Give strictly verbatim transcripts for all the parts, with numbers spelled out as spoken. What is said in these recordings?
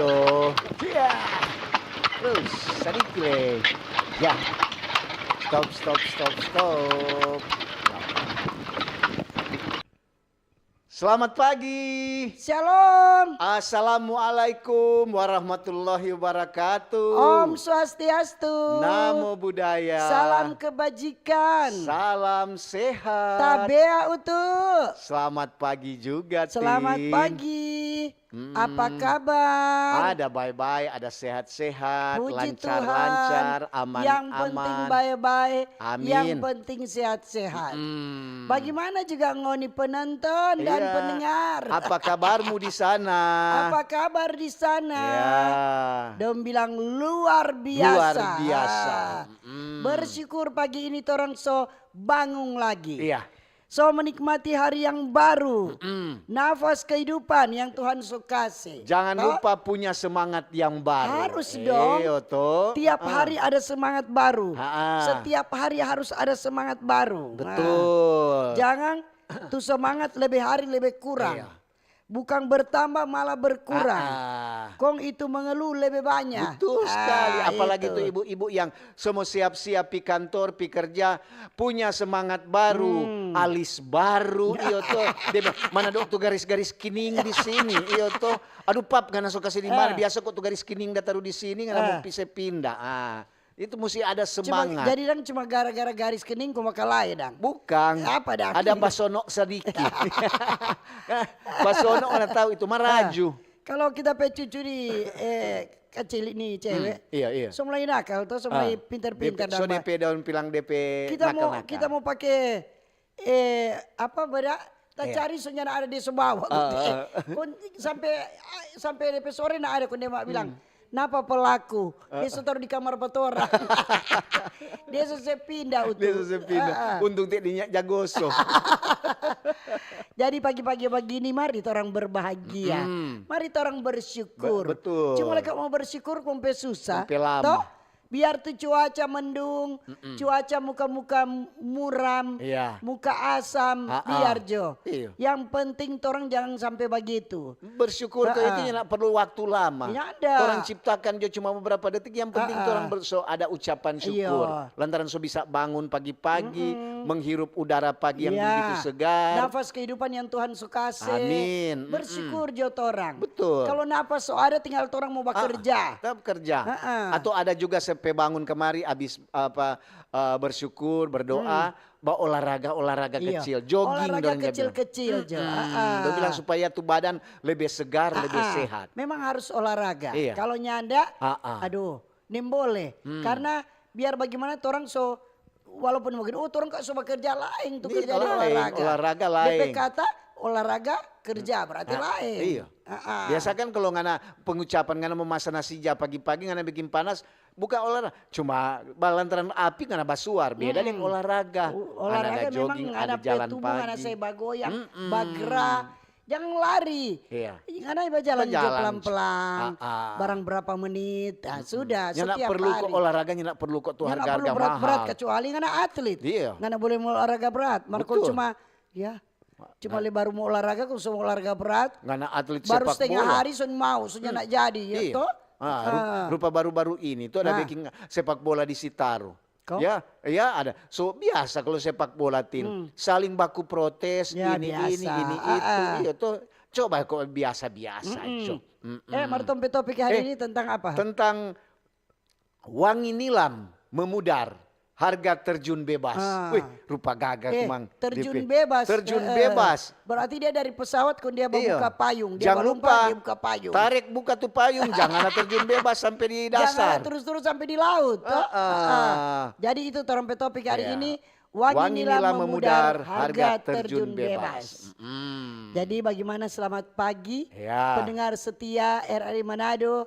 Tuh. Ya. Terus, sadiki lei. Ya. Stop, stop, stop, stop. Selamat pagi. Shalom. Assalamualaikum warahmatullahi wabarakatuh. Om Swastiastu. Namo Buddhaya. Salam kebajikan. Salam sehat. Tabea utu. Selamat pagi juga, Selamat Tin. Pagi. Mm-mm. Apa kabar? Ada bae-bae, ada sehat-sehat, Puji lancar-lancar, Tuhan. Yang penting aman-aman. Bae-bae. Amin. Yang penting sehat-sehat. Mm. Bagaimana juga ngoni penonton dan Iya. Pendengar? Apa kabarmu di sana? Apa kabar di sana? Ya. Dong bilang luar biasa. Luar biasa. Mm. Bersyukur pagi ini torang so bangun lagi. Iya. So menikmati hari yang baru. Mm. Nafas kehidupan yang Tuhan so kase. Jangan Toh? Lupa punya semangat yang baru. Harus dong. Iyo, toh. Tiap Ah. Hari ada semangat baru. Ha-ah. Setiap hari harus ada semangat baru. Nah, Betul. Jangan tu semangat lebih hari lebih kurang. Iya. Bukan bertambah, malah berkurang. Ah, ah. Kong itu mengeluh lebih banyak. Betul sekali, Ah, apalagi itu. Tuh ibu-ibu yang semua siap-siap pi kantor, pi kerja, punya semangat baru, Hmm. Alis baru, iyo toh. Dia bilang, "Mana dong tu garis-garis kining di sini?" Iyo toh. "Aduh pap, ngana so kasi di mana? Ah. Biasa kok tu garis kining da taru di sini, ngana mau Ah. pise pindah." Ah, itu musti ada Cuma, semangat. Jadi dang cuma gara-gara garis kening kong bakalae dang. Bukan. Apa dang? Ada basonok sadiki. Basonok mana tahu itu maraju. Kalau kita pe cucu di eh, kecil ini cewek. Hmm, iya, iya. So mulai nakal tuh, so mulai Ah, pinter-pinter depe, so dang, Bang. depe daun pilang depe Kita mau nakal-nakal. Kita mau pakai eh apa beda? Ta Iya. Cari so nyanda ada dia so bawa. Ah, ah. Kon sampe sampe depe sore na ada kon dia mak bilang, "Napa pelaku?" Dia so taru di kamar pa torang. Dia so se pindah utu. Dia so se pindah. Ah, ah. Untung tidak dinyak jagoso. Jadi pagi-pagi begini mari torang berbahagia. Mm. Mari torang bersyukur. Be-, betul. Cuma leka mau bersyukur kong pe susah. Kong pe lama. Toh? Biar tu cuaca mendung, cuaca muka-muka muram, Iya. Muka asam, Ah, ah. Biar jo. Iya. Yang penting torang jangan sampe bagitu. Bersyukur kau Ah, itu ah. nyanda perlu waktu lama. Nyanda. Orang ciptakan jo cuma beberapa detik, yang penting Ah, ah. torang ber-, so ada ucapan syukur. Iya. Lantaran so bisa bangun pagi-pagi, menghirup udara pagi yang Iya. begitu segar. Nafas kehidupan yang Tuhan so kase. Amin. Mm-mm. Bersyukur jo torang. Betul. Kalau nafas so ada tinggal torang mau Ah, bakerja. Tetap kerja. Ah, ah. Atau ada juga sampe bangun kemari abis apa eh, bersyukur, berdoa, ba olahraga-olahraga Iya. kecil, jogging Olahraga dong dia bilang. Kecil-kecil jo. Mm-mm. Ah, ah. Dong bilang supaya tu badan lebih segar, lebih Ah, ah. sehat. Memang harus olahraga. Iya. Kalau nyanda, Ah, ah. Aduh, nimbole. Hmm. Karena biar bagaimana torang so walaupun begini, oh torang kok so bekerja laeng tu Iya, kerja di laeng, olahraga. Olahraga Depe laeng. Kata olahraga kerja berarti Ah, laeng. Iya. Ah, ah. Biasa kan kalau ngana pengucapan ngana memasak nasi ja pagi-pagi ngana bikin panas, bukan olahraga. Cuma lantaran api ngana basuar, beda deng olahraga. O-, olahraga Ngana ada memang jogging, ngana ada pe jalan tubuh, ngana pagi. se bagoyang, Mm-mm. Bagerak. Jangan lari. Iya. Ngana bajalan jo Bajalan. pelan-pelan. Ah, ah. Barang berapa menit, ah, sudah Nyanda setiap perlu hari. Kok olahraga nyanda perlu kok tu Nyanda harga-harga perlu berat-berat mahal. Kecuali ngana atlet. Iya. Ngana boleh mau olahraga berat. Marco Betul. Cuma ya cuma le baru mau olahraga, kong so mau olahraga berat. Ngana atlet Baru sepak setengah bola. Hari so mau, so nyanda jadi ya Iya. toh. Ah, ru- Ah. Rupa baru-baru ini tuh ada Nah. Bikin sepak bola di Sitaru. Kok? Ya, ya ada. So biasa kalau sepak bola Tin, Hmm. Saling baku protes, Ya, ini, biasa. Ini, ini, Ah, itu, ah. Iya tuh. Coba kok biasa-biasa Mm-mm. jo. Mm-mm. Eh, mar tong pe topik hari Eh, ini tentang apa? Tentang wangi nilam memudar, harga terjun bebas. Ah. Wih, rupa gagah Eh, kumang. terjun D P. Bebas. Terjun Eh, eh. Bebas. Berarti dia dari pesawat kong dia Iya. buka payung. Dia Jangan balumpa, lupa, dia buka payung. Tarik buka tu payung, jangan terjun bebas sampai di dasar. Jangan terus-terus sampai di laut. Toh? Ah, ah. Ah. Jadi itu torang pe topik hari Iya. ini. Wangi, Wangi nila nila memudar, memudar, harga terjun bebas. Mm. Jadi bagaimana, selamat pagi, Ya. Pendengar setia R R I Manado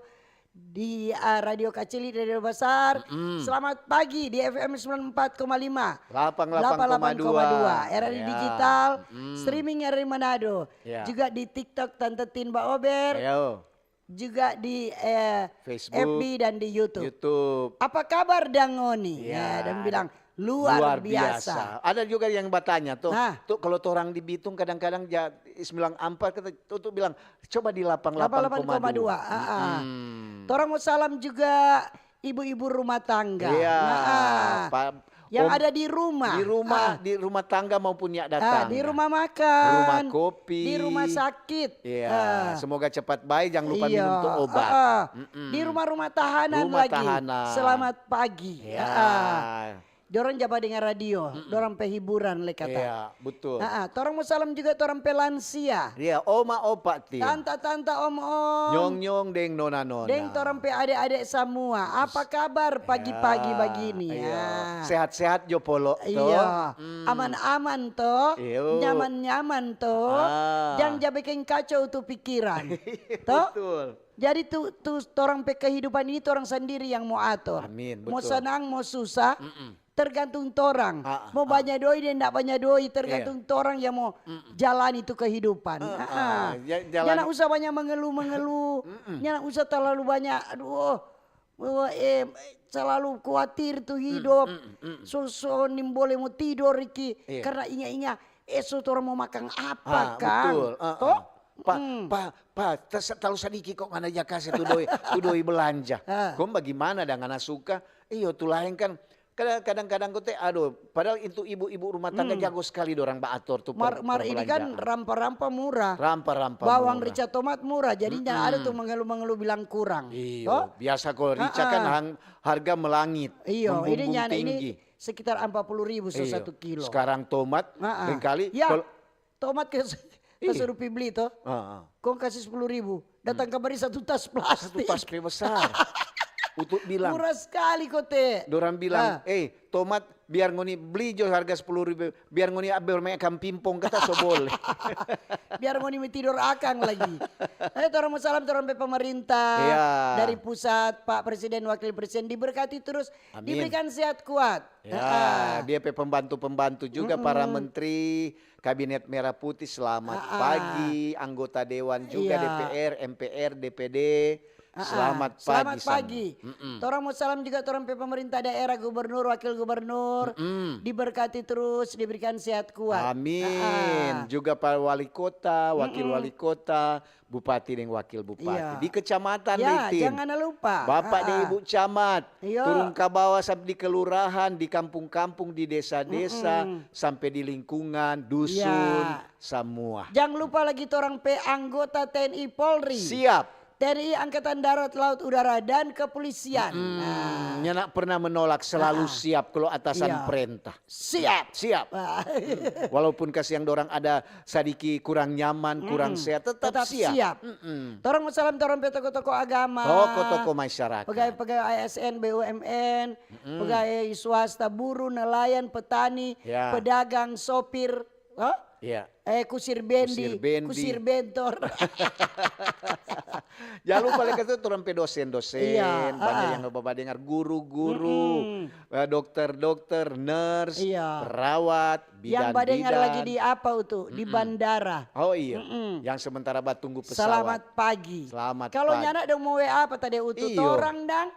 di uh, Radio Kacili, Radio Besar. Selamat pagi di F M sembilan puluh empat koma lima. Delapan puluh delapan koma dua. R R I Ya. Digital, streaming R R I Manado. Ya. Juga di TikTok Tante Tin Baober. Ayo. Juga di eh, Facebook, F B dan di YouTube. YouTube. Apa kabar dang ngoni? Ya. Ya, dong bilang, Luar biasa. Ada juga yang batanya tuh, tuh kalau torang di Bitung kadang-kadang ja, sembilan ampat kata tuh, tuh bilang coba di delapan delapan koma dua. Torang mo salam juga ibu-ibu rumah tangga. Iya, yang ada di rumah. Di rumah, di rumah tangga maupun yang datang. Di rumah makan. Rumah kopi. Di rumah sakit. Iya, semoga cepat baik, jangan lupa minum tuh obat. Di rumah-rumah tahanan lagi. Selamat pagi. Dorang ja badengar radio, dorang pe hiburan le kata. Iya, betul. Torang mo salam juga torang pe lansia. Iya, oma opa ti. Tanta-tanta om-om. Nyong-nyong deng nona-nona. Deng torang pe ade-ade samua. Apa kabar pagi-pagi bagini? Iya. Sehat-sehat jo Polo to? Iya. Aman-aman to? Iyo. Nyaman-nyaman to? Jang ja beking kacau tu pikiran. To? Betul. Jadi tu, tu torang pe kehidupan ini torang sandiri yang mo ator. Amin, betul. Mo sanang, mo susah, tergantung torang. Mo banya doi deng nda banya doi, tergantung torang yang mo jalani tu kehidupan. Nyanda usah banya mengeluh-mengeluh, nyanda usah terlalu banya, aduh, eh, selalu kuatir tu hidup. So, so nimbole mo tidor iki karena inga-inga eso torang mo makang apa kan? Betul. To? Pa, pa, pa, talalu sadiki kok ngana ja kase tu doi, tu doi belanja. Kong bagimana dang ngana suka? Iyo, tu laeng kan. Kadang-kadang kote, aduh, padahal itu ibu-ibu rumah tangga jago skali dorang baator tu. Mar, mar ini kan rampa-rampa mura. Rampa-rampa mura. Bawang, rica, tomat mura. Jadi nyanda ada tu mangelu-mangelu bilang kurang. Iyo, biasa kalo rica kan harga melangit. Iyo, ini nyanda, ini sekitar ampat puluh ribu so satu kilo. Skarang tomat, lengkali. Ya, tomat ke, ta suruh pi bli to. Kong kasi sepuluh ribu. Datang kamari satu tas plastik. Satu tas pe besar. Untuk bilang. Murah skali kote. Dorang bilang, "Eh, tomat biar ngoni bli jo harga sepuluh ribu, biar ngoni ambe maeng akang pingpong," kata so boleh. Biar ngoni mo tidor akang lagi. Eh, torang mo salam torang pe pemerintah. Iya. Dari pusat, Pak Presiden, Wakil Presiden, diberkati terus, diberikan sehat kuat. Ya, dia pe pembantu-pembantu juga, para menteri, Kabinet Merah Putih, selamat pagi, anggota dewan juga, D P R, M P R, D P D, selamat pagi. Torang mo salam juga torang pe pemerintah daerah, gubernur, wakil gubernur, diberkati terus, diberikan sehat kuat. Amin. Juga pa wali kota, wakil wali kota, bupati deng wakil bupati. Iya. Di kecamatan, ya, Ritin. Jangan lupa. Bapak deng ibu camat, turun ka bawa sampe di kelurahan, di kampung-kampung, di desa-desa, sampe di lingkungan, dusun, samua. Jang lupa lagi torang pe anggota T N I Polri. Siap. T N I Angkatan Darat, Laut, Udara, dan Kepolisian. Nyanda pernah menolak, selalu siap kalau atasan perintah. Siap. Siap. Walaupun kasiang dorang ada sadiki kurang nyaman, kurang sehat, tetap siap. Torang mo salam torang pe toko-toko agama. Toko-toko masyarakat. Pegawai-pegawai A S N, B U M N, pegawai swasta, buruh, nelayan, petani, pedagang, sopir, eh, kusir bendi, kusir bentor. Jangan lupa lagi tu torang pe dosen-dosen, banyak yang babadengar, guru-guru, eh, dokter-dokter, nurse, perawat, bidan-bidan. Yang badengar lagi di apa itu? Di bandara. Oh iya, yang sementara batunggu pesawat. Selamat pagi. Selamat pagi. Kalau nyanda dong mo W A apa tadi itu, torang dang.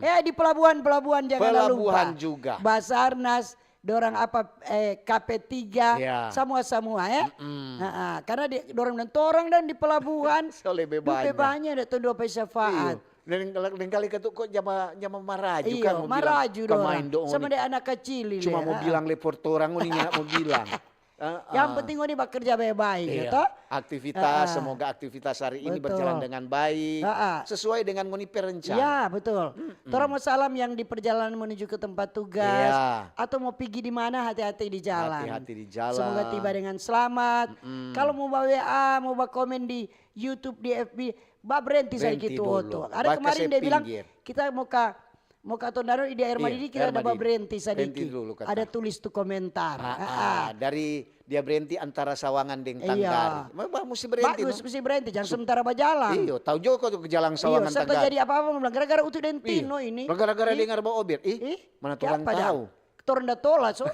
Eh, di pelabuhan-pelabuhan jangan lupa. Pelabuhan juga. Basarnas, dorang apa, eh, K P tiga, samua-samua, eh. Dorang bilang, torang dang di pelabuhan. So lebe banya. Lebe banya da tong dapa syafaat. Iyo. Lengkali katu kok jama, jama maraju kan mo bilang. Iyo, maraju dorang. Sama deng anak kacili. Cuma mo bilang le for torang, ngoni nyanda mo bilang. Yang penting ngoni bakerja bae-bae, to? Aktivitas, semoga aktivitas hari ini berjalan dengan baik, sesuai dengan ngoni pe rencana. Ya, betul. Torang mo salam yang di perjalanan menuju ke tempat tugas, atau mo pigi di mana, hati-hati di jalan. Hati-hati di jalan. Semoga tiba dengan selamat. Kalau mo ba W A, mo ba komen di YouTube, di F B, ba brenti sadiki tu oto. Ada kemarin dia bilang, kita mo ka, mo ka Tondano di air madidi, kita ada ba brenti sadiki. Ada tulis tu komentar. Dari dia brenti antara Sawangan deng Tanggari. Musti brenti, musti brenti, jang sementara bajalang. Iyo, tau jo ko tu jalang Sawangan Tanggari. Iyo, serta jadi apa-apa mo bilang gara-gara Utu deng Tino ini. Gara-gara dengar ba ober. Ih, mana torang tau. Torang da tola, so.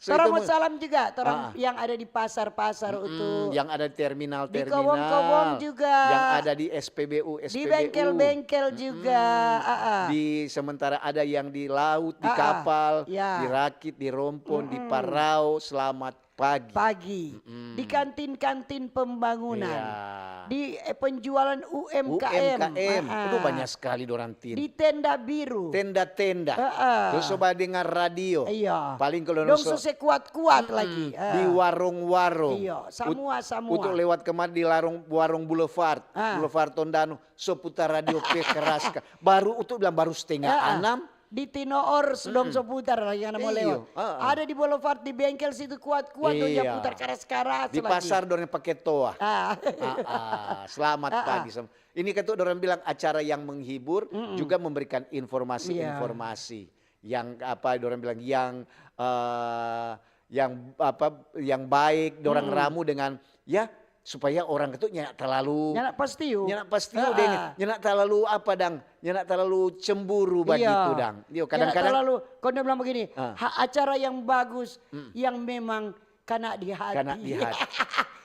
So, torang itu mo-, salam juga, torang ah, yang ada di pasar-pasar, mm-mm, itu. Yang ada di terminal-terminal. Di kobong-kobong juga. Yang ada di S P B U, S P B U. Di bengkel-bengkel juga. Mm-mm. Ah, ah. Di sementara ada yang di laut, di, ah, ah, kapal, ya, di rakit, di rompon, di, mm-mm, parao, selamat pagi. Pagi. Mm-mm. Di kantin-kantin pembangunan. Iya. Di, eh, penjualan U M K M. U M K M. Ah, ah. Aduh, banyak sekali dorang, Tin. Di tenda biru. Tenda-tenda. Heeh. Terus coba dengar radio. Iya. Paling kalau dong so, so se kuat-kuat, mm-mm, lagi. Ah. Di warung-warung. Iya, ut-, samua, samua. Untuk lewat kemari di larung, warung Boulevard, ah, Boulevard Tondano, so putar radio pe keras ka-, baru untuk bilang baru setengah, ah, ah, enam. Di Tinoor so dong, mm-mm, so putar lagi, ngana mo lewat. Iyo, heeh. Ada di Boulevard, di bengkel situ kuat-kuat, dong ja, iya, putar karas-karas lagi. Di pasar dong pake toa. Ah. Ah, ah. Selamat, ah, ah, pagi sem-, ini kan tuh orang bilang acara yang menghibur, mm-mm, juga memberikan informasi-informasi. Iya. Yang apa orang bilang, yang, eh, yang apa, yang baik, dorang, mm-mm, ramu dengan, ya, supaya orang itu nyanda talalu, nyanda pastiu. Nyanda pastiu, ah, deng, ah, nyanda talalu apa dang, nyanda talalu cemburu, iya, bagitu dang. Yo, nyanda kadang-kadang talalu, kong dia bilang begini, ah, ha-, acara yang bagus, mm, yang memang kana di hati. Kana di hati.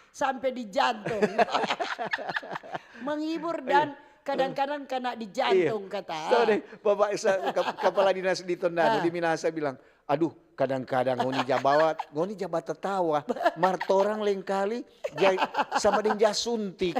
Sampe di jantung. Menghibur dan, iya, kadang-kadang kana di jantung, iya, kata. So deh, Bapak sa-, kep-, kepala dinas di Tondano, ah, di Minahasa bilang, "Aduh, kadang-kadang ngoni ja bawa, ngoni ja batatawa, mar torang lengkali ja, sama deng ja suntik."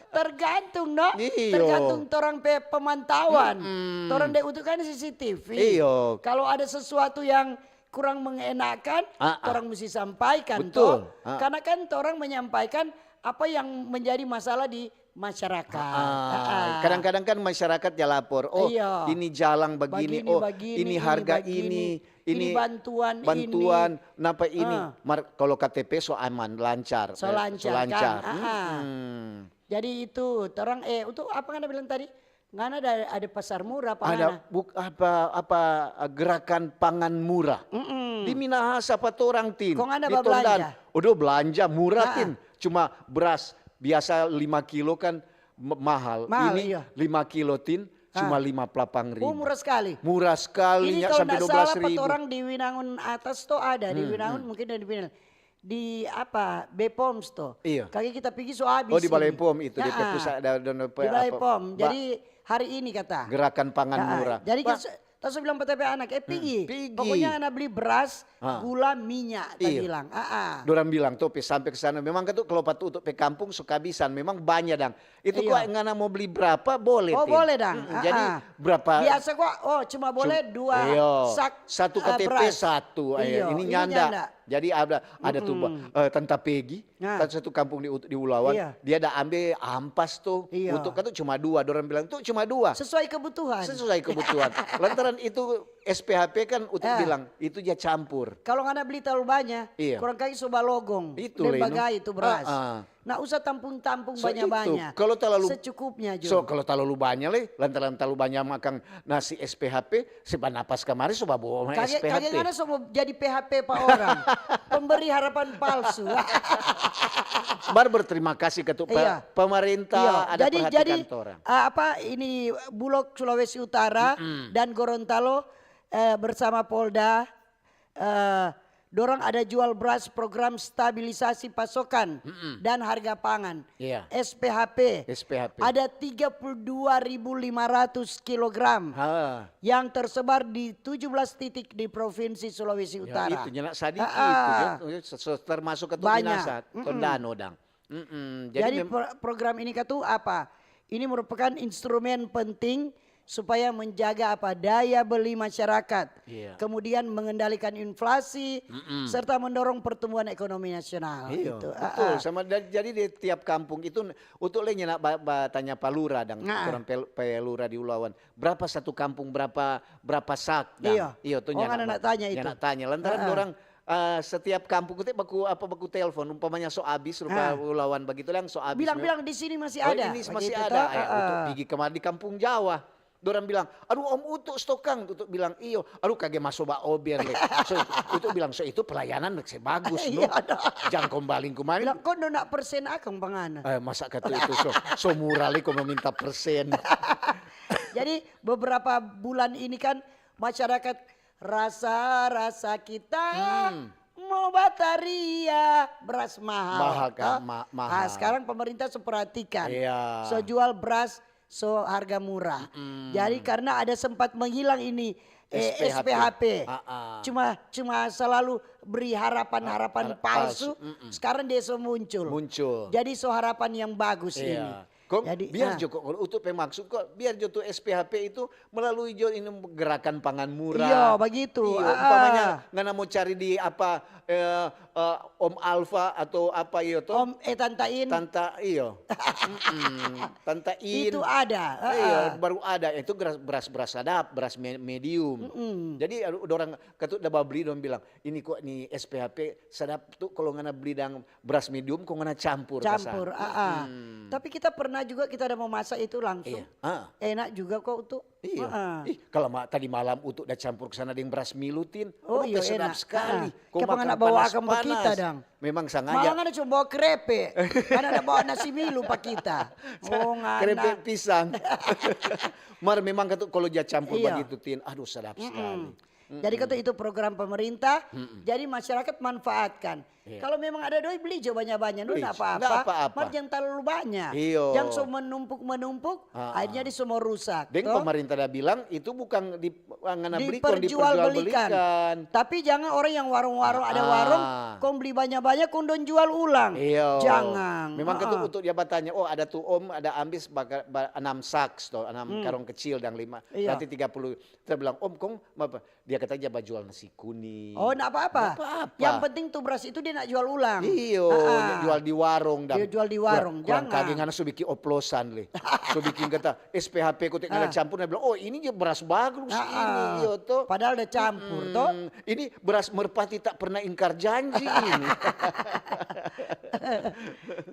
Tergantung, no? Iyo. Tergantung torang pe pemantauan. Mm-mm. Torang de utu kan C C T V. Iyo. Kalau ada sesuatu yang kurang mengenakan, ah, ah, torang musti sampaikan, betul, to. Ah. Karena kan torang menyampaikan apa yang menjadi masalah di masyarakat. Ah, ah. Kadang-kadang kan masyarakat ja lapor, "Oh, iya, ini jalang begini, begini, oh, begini, ini ini harga begini, ini, ini ini bantuan, ini." Bantuan, napa ini? Ah. Mar-, kalau K T P so aman, lancar, so, eh, so lancar, lancar, kan? Ah, ah. Mm-mm. Jadi itu, torang, eh, untuk apa ngana bilang tadi? Ngana ada, ada pasar murah, apa ngana? Ada buk-, apa, apa, eh, gerakan pangan murah. Mm-mm. Di Minahasa pa torang, Tin. Kong ngana di bablanja? Tondano. Odo, blanja murah, ah, Tin. Cuma beras biasa lima kilo kan m-, mahal. Mahal, iya. Ini lima kilo, Tin, cuma, ah, lima plapang ribu. Oh, murah sekali. Murah sekali, ya, sampe dua belas ribu. Ini kalau nda salah, pa torang di Winangun atas to ada, di, hmm, Winangun, hmm, mungkin ada di Winangun. Di apa, Bepoms to. Iya. Kage kita pigi so abis ini. Oh, di Balai Pom itu, dia pe pusat, ada, ada, ada, di Balai Pom. Jadi, hari ini kata. Gerakan pangan murah. Jadi, kita so, ta so bilang pa ta pe anak, "Eh, pigi. Hmm, pigi. Pokoknya ngana bli beras, gula, minyak," ta bilang. Iya. Dorang bilang to, pe sampe ke sana. Memang katu, kalau pa tutu pe kampung so kabisan, memang banya dang. Itu kwa ngana mo bli brapa, boleh, Tin. Oh, boleh dang. Mm-mm. Jadi, brapa? Biasa kwa, oh, cuma boleh dua sak, eh, beras. Iyo. Satu K T P satu, eh, ini nyanda. Jadi ada, ada tu, eh, Tanta Pegi, kan satu kampung di Ut-, di Ulawan, dia da ambe ampas tu. Iya. Untuk kan tu cuma dua, dorang bilang, "Tu cuma dua." Sesuai kebutuhan. Sesuai kebutuhan. Lantaran itu S P H P kan untuk bilang, "Itu ja campur." Kalau ngana bli talalu banya, kurang kali so balogong. Itu deng le, no? Bagai tu beras. Ah, ah. Nah, usah tampung-tampung banya-banya. So itu, kalau talalu, secukupnya jo. So, kalau talalu banya le, lantaran talalu banya makang nasi S P H P, se banapas kamari so babawa S P H P. Kage, kage ngana so mo jadi P H P pa orang. Pemberi harapan palsu. Mar berterima kasih katu pa-, pemerintah ada perhatikan torang. Jadi, jadi, eh, apa ini, Bulog Sulawesi Utara dan Gorontalo, eh, bersama Polda, eh, dorang ada jual beras program stabilisasi pasokan dan harga pangan, S P H P. S P H P. Ada tiga puluh dua ribu lima ratus kilogram yang tersebar di tujuh belas titik di Provinsi Sulawesi Utara. Ya, itu nyanda sadiki itu, ya. So-, so-, termasuk katu Minahasa, Tondano dang. Mm-mm. Jadi, jadi mem- pro-, program ini katu apa? Ini merupakan instrumen penting supaya menjaga apa, daya beli masyarakat, kemudian mengendalikan inflasi, serta mendorong pertumbuhan ekonomi nasional, gitu. Betul. Ah, ah. Sama da-, jadi di tiap kampung itu, untuk le nyanda ba-, ba-, tanya pa lura dang, orang pe-, pe lura di Ulawan, berapa satu kampung, berapa, berapa sak dang? Iyo. Iyo, tu nyanda ba-, nyanda tanya itu. Lantaran dorang, eh, setiap kampung itu baku, apa, baku telepon, umpamanya so abis, rupa Ulawan bagitu dang, so abis. Bilang-bilang, "Di sini masih ada." Oh, ini masih ada. Begitu to? Eh, Utuk pigi kamari di Kampung Jawa. Dorang bilang, "Aduh, Om Utuk stokang." Utuk bilang, "Iyo." "Aduh, kage maso baober le." So, Utuk bilang, "So itu pelayanan se bagus, no? Iya, dong. Jang kombaling kumari." Bilang, "Ko nona persen akang pa ngana?" Eh, masa katu itu so, so murah le ko mo minta persen. Jadi, beberapa bulan ini kan masyarakat Rasa-rasa kita mau bataria, beras mahal. Mahal, Kak, toh? Ma-, mahal. Ah, sekarang pemerintah so perhatikan. Iya. So jual beras, so harga murah. Jadi karena ada sempat menghilang ini, eh, S P H P. S P H P. Ah, ah. Cuma, cuma selalu beri harapan-harapan Ah, hara-, palsu. Palsu. Mm-mm. Sekarang dia so muncul. Muncul. Jadi so harapan yang bagus ini. Iya. Kong, jadi, biar ah. Jo kong, kong Utu pe maksud kong, biar jo tu S P H P itu melalui jo ini gerakan pangan murah. Iyo, begitu. Iyo, ah, umpamanya ah. Ngana mo cari di apa, eh, eh, Om Alfa atau apa iyo to? Om, eh, Tanta In. Tanta, iyo. Mm-mm. Tanta In. Itu ada, Iyo, heeh. Baru ada. Itu beras, beras, beras sadap, beras me-, medium. Mm-mm. Jadi, aduh, dorang katu da babli, dong bilang, "Ini kong ni S P H P sadap tu kalo ngana bli dang beras medium, kong ngana campur, kasa." Campur, ah, ah. Mm-mm. Tapi kita pernah juga, kita ada memasak itu langsung. Iya, ah. Enak juga kok, Utu. Iya. Ah, ah. Ih, kalo ma-, tadi malam Utu da campur ke sana deng beras milu, Tin. Oh, oh, iyo, sedap enak. Sekali. Ah, ah. Kong makan panas-panas. Kenapa ngana bawa akang pa kita, dang? Memang sangaja. Malah ngana cuma bawa krepe. Ngana ada bawa nasi milu pa kita. Oh, ngana. Krepe pisang. Mar memang katu kalo ja campur bagitu, Tin. Aduh, sedap sekali. Mm-mm. Jadi katu itu program pemerintah, jadi masyarakat manfaatkan. Iya. Kalau memang ada doi, bli jo banya-banya, no, bli, nda apa-apa. Nda apa-apa. Mar jang talalu banya. Iyo. Jang so menumpuk-menumpuk, ah, ah, akhirnya dia semua rusak, toh. Deng pemerintah da bilang, itu bukan di, ngana bli, kong diperjualbelikan. Diperjualbelikan. Tapi jangan orang yang warung-warung, ada warung, ah, ah, kong bli banya-banya, kong dong jual ulang. Iyo. Jangan. Memang katu untuk dia batanya, "Oh, ada tu om, ada ambis baga-, ba-, enam saks, toh, enam karung kecil dang lima, berarti tiga puluh." Kita bilang, "Om, kong apa?" Dia kata dia bajual nasi kuning. Oh, nda apa-apa. Nda apa-apa. Yang penting tu beras itu dia nda jual ulang. Iyo, ah, ah, dia jual di warung dang. Dia jual di warung, jangan. Wah, kurang kage ngana so bikin oplosan le. So bikin kata, "S P H P kote ngana campur," dia bilang, "Oh, ini je beras bagus ini," iyo to. Padahal da campur, to. Mm-mm. Ini beras merpati tak pernah ingkar janji ini.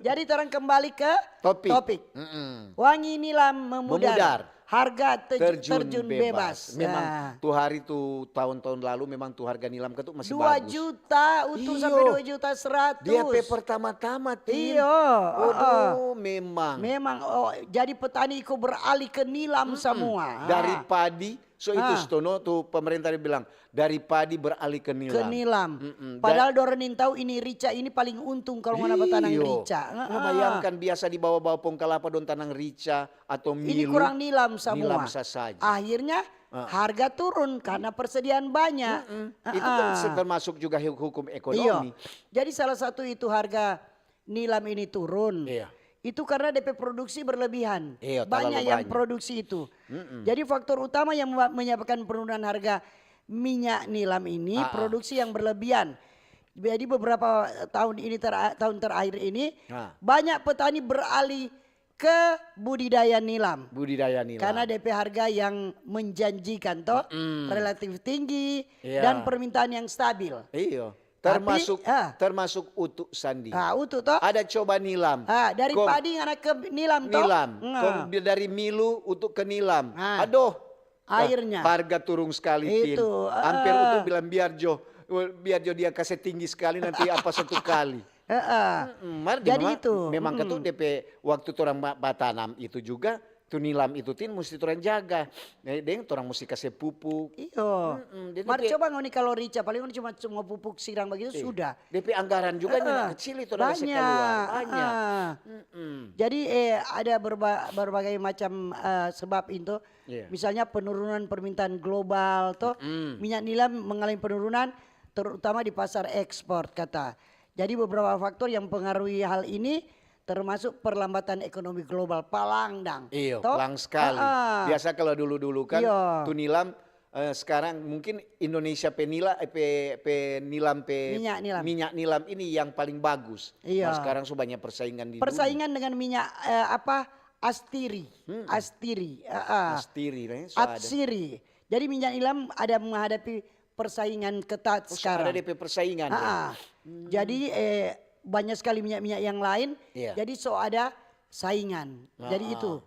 Jadi, torang kembali ke topik. Topik. Mm-mm. Wangi nilam memudar. Memudar. Harga te-, terjun, terjun bebas. Bebas. Memang tu hari tu, tahun-tahun lalu memang tu harga nilam katu masih bagus. Dua juta, Utu, sampe dua juta seratus. Iyo. Dia pe pertama-tama, Tin. Iyo, heeh. Waduh, memang. Memang, oh, jadi petani iko beralih ke nilam samua. Dari padi, so itu stono tu pemerintah dia bilang, dari padi beralih ke nilam. Ke nilam. Mm-mm. Padahal dorang nintau ini rica ini paling untung kalo ngana batanang rica. Iyo. Heeh. Bayangkan biasa di bawa-bawa pohong kalapa dong tanang rica atau milu. Ini kurang nilam samua. Nilam sasaja. Akhirnya harga turun karena persediaan banyak. Mm-mm. Itu kan termasuk juga hu-, hukum ekonomi. Iyo. Jadi salah satu itu harga nilam ini turun. Iya. Itu karena depe produksi berlebihan. Iya, terlalu banyak. Banyak yang produksi itu. Mm-mm. Jadi faktor utama yang memba-, menyebabkan penurunan harga minyak nilam ini, ah, ah, produksi yang berlebihan. Jadi beberapa tahun ini tera-, tahun terakhir ini, ah, banyak petani beralih ke budidaya nilam. Budidaya nilam. Karena depe harga yang menjanjikan, toh, mm-mm, relatif tinggi, iya, dan permintaan yang stabil. Iyo. Tapi, termasuk, ah, termasuk Utu Sandi. Ah, Utu, toh? Ada coba nilam. Ah, dari padi ngana ke nilam, toh? Nilam. Nah. Kong di-, dari milu Utu ke nilam. Ah. Aduh. Akhirnya. Harga turun skali, Tin. Itu, ah. Amper Utu bilang, "Biar jo, biar jo dia kase tinggi skali, nanti apa satu kali." Heeh. Mm-mm. Mar jadi memang, itu, memang katu depe waktu torang ba-, batanam itu juga, tu nilam itu, Tin, musti torang jaga. Eh, deng torang musti kase pupuk. Iyo. Mm-mm. Mar coba ngoni kalo rica, paling ngoni cuma, cuma pupuk sirang bagitu, sudah. Depe anggaran juga nyanda kecil itu, banyak. Banyak. Heeh. Mm-mm. Jadi, eh, ada berba-, berbagai macam, eh, sebab itu. Iya. Misalnya penurunan permintaan global, toh. Mm-mm. Minyak nilam mengalami penurunan, terutama di pasar ekspor, kata. Jadi beberapa faktor yang mempengaruhi hal ini, termasuk perlambatan ekonomi global, palang dang. Iyo, toh? Palang skali. Heeh. Biasa kalo dulu-dulu kan, iyo, tu nilam, eh, sekarang mungkin Indonesia pe nila-, eh, pe, pe nilam, pe minyak nilam. Minyak nilam ini yang paling bagus. Iyo. Nah, sekarang so banyak persaingan di dunia. Persaingan dengan minyak, eh, apa, Astiri. Hmm. Astiri, heeh. Astiri, eh, so ada. Atsiri. Jadi minyak nilam ada menghadapi persaingan ketat sekarang. Oh, so ada depe persaingan, ya? Ah, ah. Hmm. Jadi, eh, banyak sekali minyak-minyak yang lain, iya, jadi so ada saingan. Jadi itu.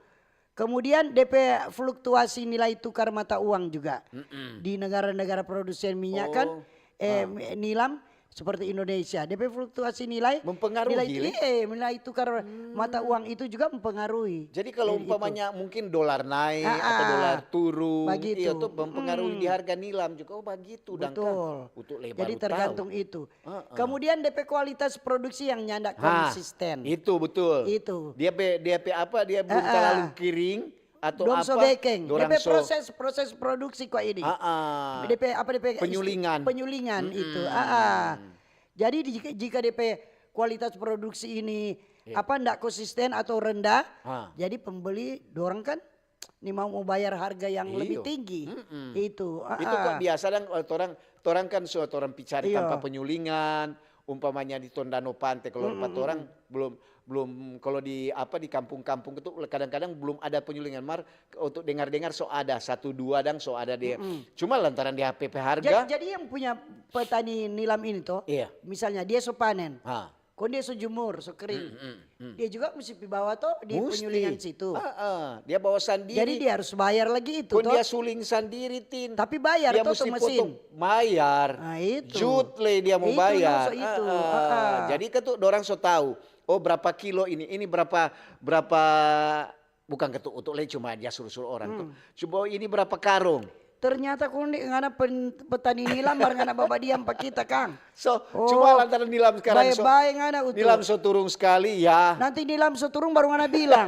Kemudian depe fluktuasi nilai tukar mata uang juga. Mm-mm. Di negara-negara produsen minyak kan, eh, nilam, seperti Indonesia, depe fluktuasi nilai, Mempengaruhi, nilai, le? Iya, nilai tukar mata uang itu juga mempengaruhi. Jadi kalau Jadi itu. Umpamanya mungkin dolar naik Ah, atau ah. Dolar turun, Bagitu. Iya, itu mempengaruhi di Mm. harga nilam juga. Oh, bagitu dang kan. Betul. Untuk le Jadi baru tahu. Tergantung itu. Ah, ah. Kemudian depe kualitas produksi yang nyanda Ha, konsisten. Itu betul. Itu. Dia pe dia pe apa, dia belum Ah, ah. Terlalu kering atau Dong apa? So dekeng. Dorang Depe so proses proses produksi kok ini. Ah, ah. Depe apa depe isti- Penyulingan. Penyulingan Mm-mm. itu. Ah, ah. Jadi di- jika jika depe kualitas produksi ini Iya. apa ndak konsisten atau rendah, Ah. jadi pembeli dorang kan ni mau mau bayar harga yang lebih Iyo. tinggi. Mm-mm. Itu. Ah, Itu kok ah. Biasa dang, eh, torang torang kan so torang picari Iyo. Tanpa Penyulingan, umpamanya di Tonda no Pante, kalau Mm-mm, tempat torang belum belum kalau di apa di kampung-kampung itu kadang-kadang belum ada penyulingan mar untuk dengar-dengar so ada satu dua dang so ada dia. Mm-mm. Cuma lantaran di H P P Ja- harga. Jadi yang punya petani nilam ini toh, Iya. Misalnya dia so panen, Ha. Kon dia so jumur, so kering. Hmm, hmm, hmm. Dia juga mesti pi bawa to di Musti. penyulingan situ. Ah, ah. Dia bawa sandiri. Jadi dia harus bayar lagi itu Kon to. Dia suling sandiri, Tin. Tapi bayar Dia to musti tu mesin. Potong. Bayar. Ah, itu. Jut le dia mau Itu bayar. dong so itu. Ah, ah. Ah, ah. Jadi kan tu orang so tahu. Oh, berapa kilo ini? Ini berapa berapa bukan ketuk utuk le cuma dia suruh-suruh orang tu. Hmm. Coba ini berapa karung? Ternyata kong di ngana pen- petani nilam baru ngana babadiam pa kita, Kang. So, Oh, cuma lantaran nilam sekarang so, bae-bae ngana utu. Nilam so turung sekali ya. Nanti nilam so turung baru ngana bilang.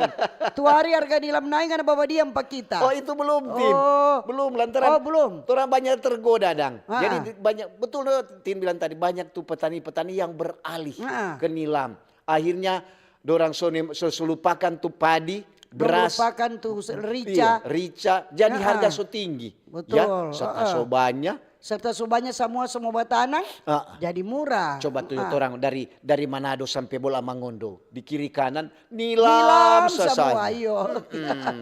Tu hari harga nilam naik ngana babadiam pa kita. Oh, itu belum, Tin. Oh. Belum, lantaran Oh, belum. Orang banyak tergoda, dang. Ah. Jadi di- banyak, betul no, Tin bilang tadi, banyak tu petani-petani yang beralih Ah. ke nilam. Akhirnya dorang so, ni- so, so lupakan tu padi, Dong beras, lupakan tu rica. Iya, rica. Jadi Ah, harga ah. So tinggi. Betul, Ya, serta ah, ah. So banyak. Serta so banyak samua, samua batanang, Ah. Jadi murah. Coba tu Ah. Orang dari dari Manado sampai Bola Mangondo, di kiri kanan nilam, Nilam sasai. Samua, iyo. Mm-mm.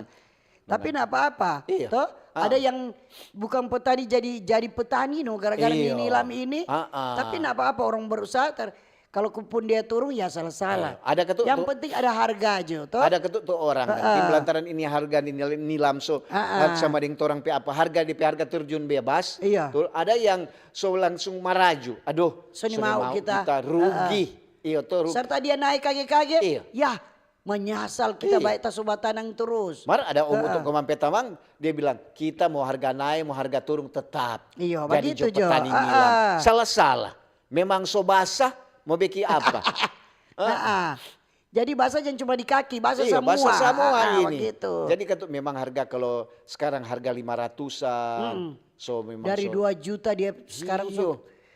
Tapi ndak apa-apa. Iya. Toh, Ah. Ada yang bukan petani jadi jadi petani no gara-gara ni Iyo. nilam ini. Ah, ah. Tapi ndak apa-apa orang berusaha ter, kalau pun dia turun ya salah-salah. Eh, ada ketu- Yang tu- penting ada harga aja toh. Ada ketu tu orang kan, Ah, ah. Tim, lantaran ini harga ni nil- nilam so Ah, ah. Sama deng torang pe apa harga, depe harga terjun bebas. Iya. Tu ada yang so langsung maraju. Aduh, So ni mau kita. Rugi. Iyo to rugi. Serta dia naik kage-kage. Iya. Ya, menyasal kita Iya. Bae ta so batanang terus. Mar ada Om Heeh. Uto Komang pe tamang, dia bilang kita mau harga naik, mau harga turun tetap. Iya, Jadi begitu jo jo. Petani Ah, nilam. ah. Salah-salah. Memang so basah, mau bikin apa? Ah, ah. Jadi basah jangan cuma di kaki, basah Iya, samua. basah samua Ah, ah, ini. Begitu. Jadi ketu memang harga kalau sekarang harga lima ratusan, so memang Dari so- dua juta dia sekarang Iyo. so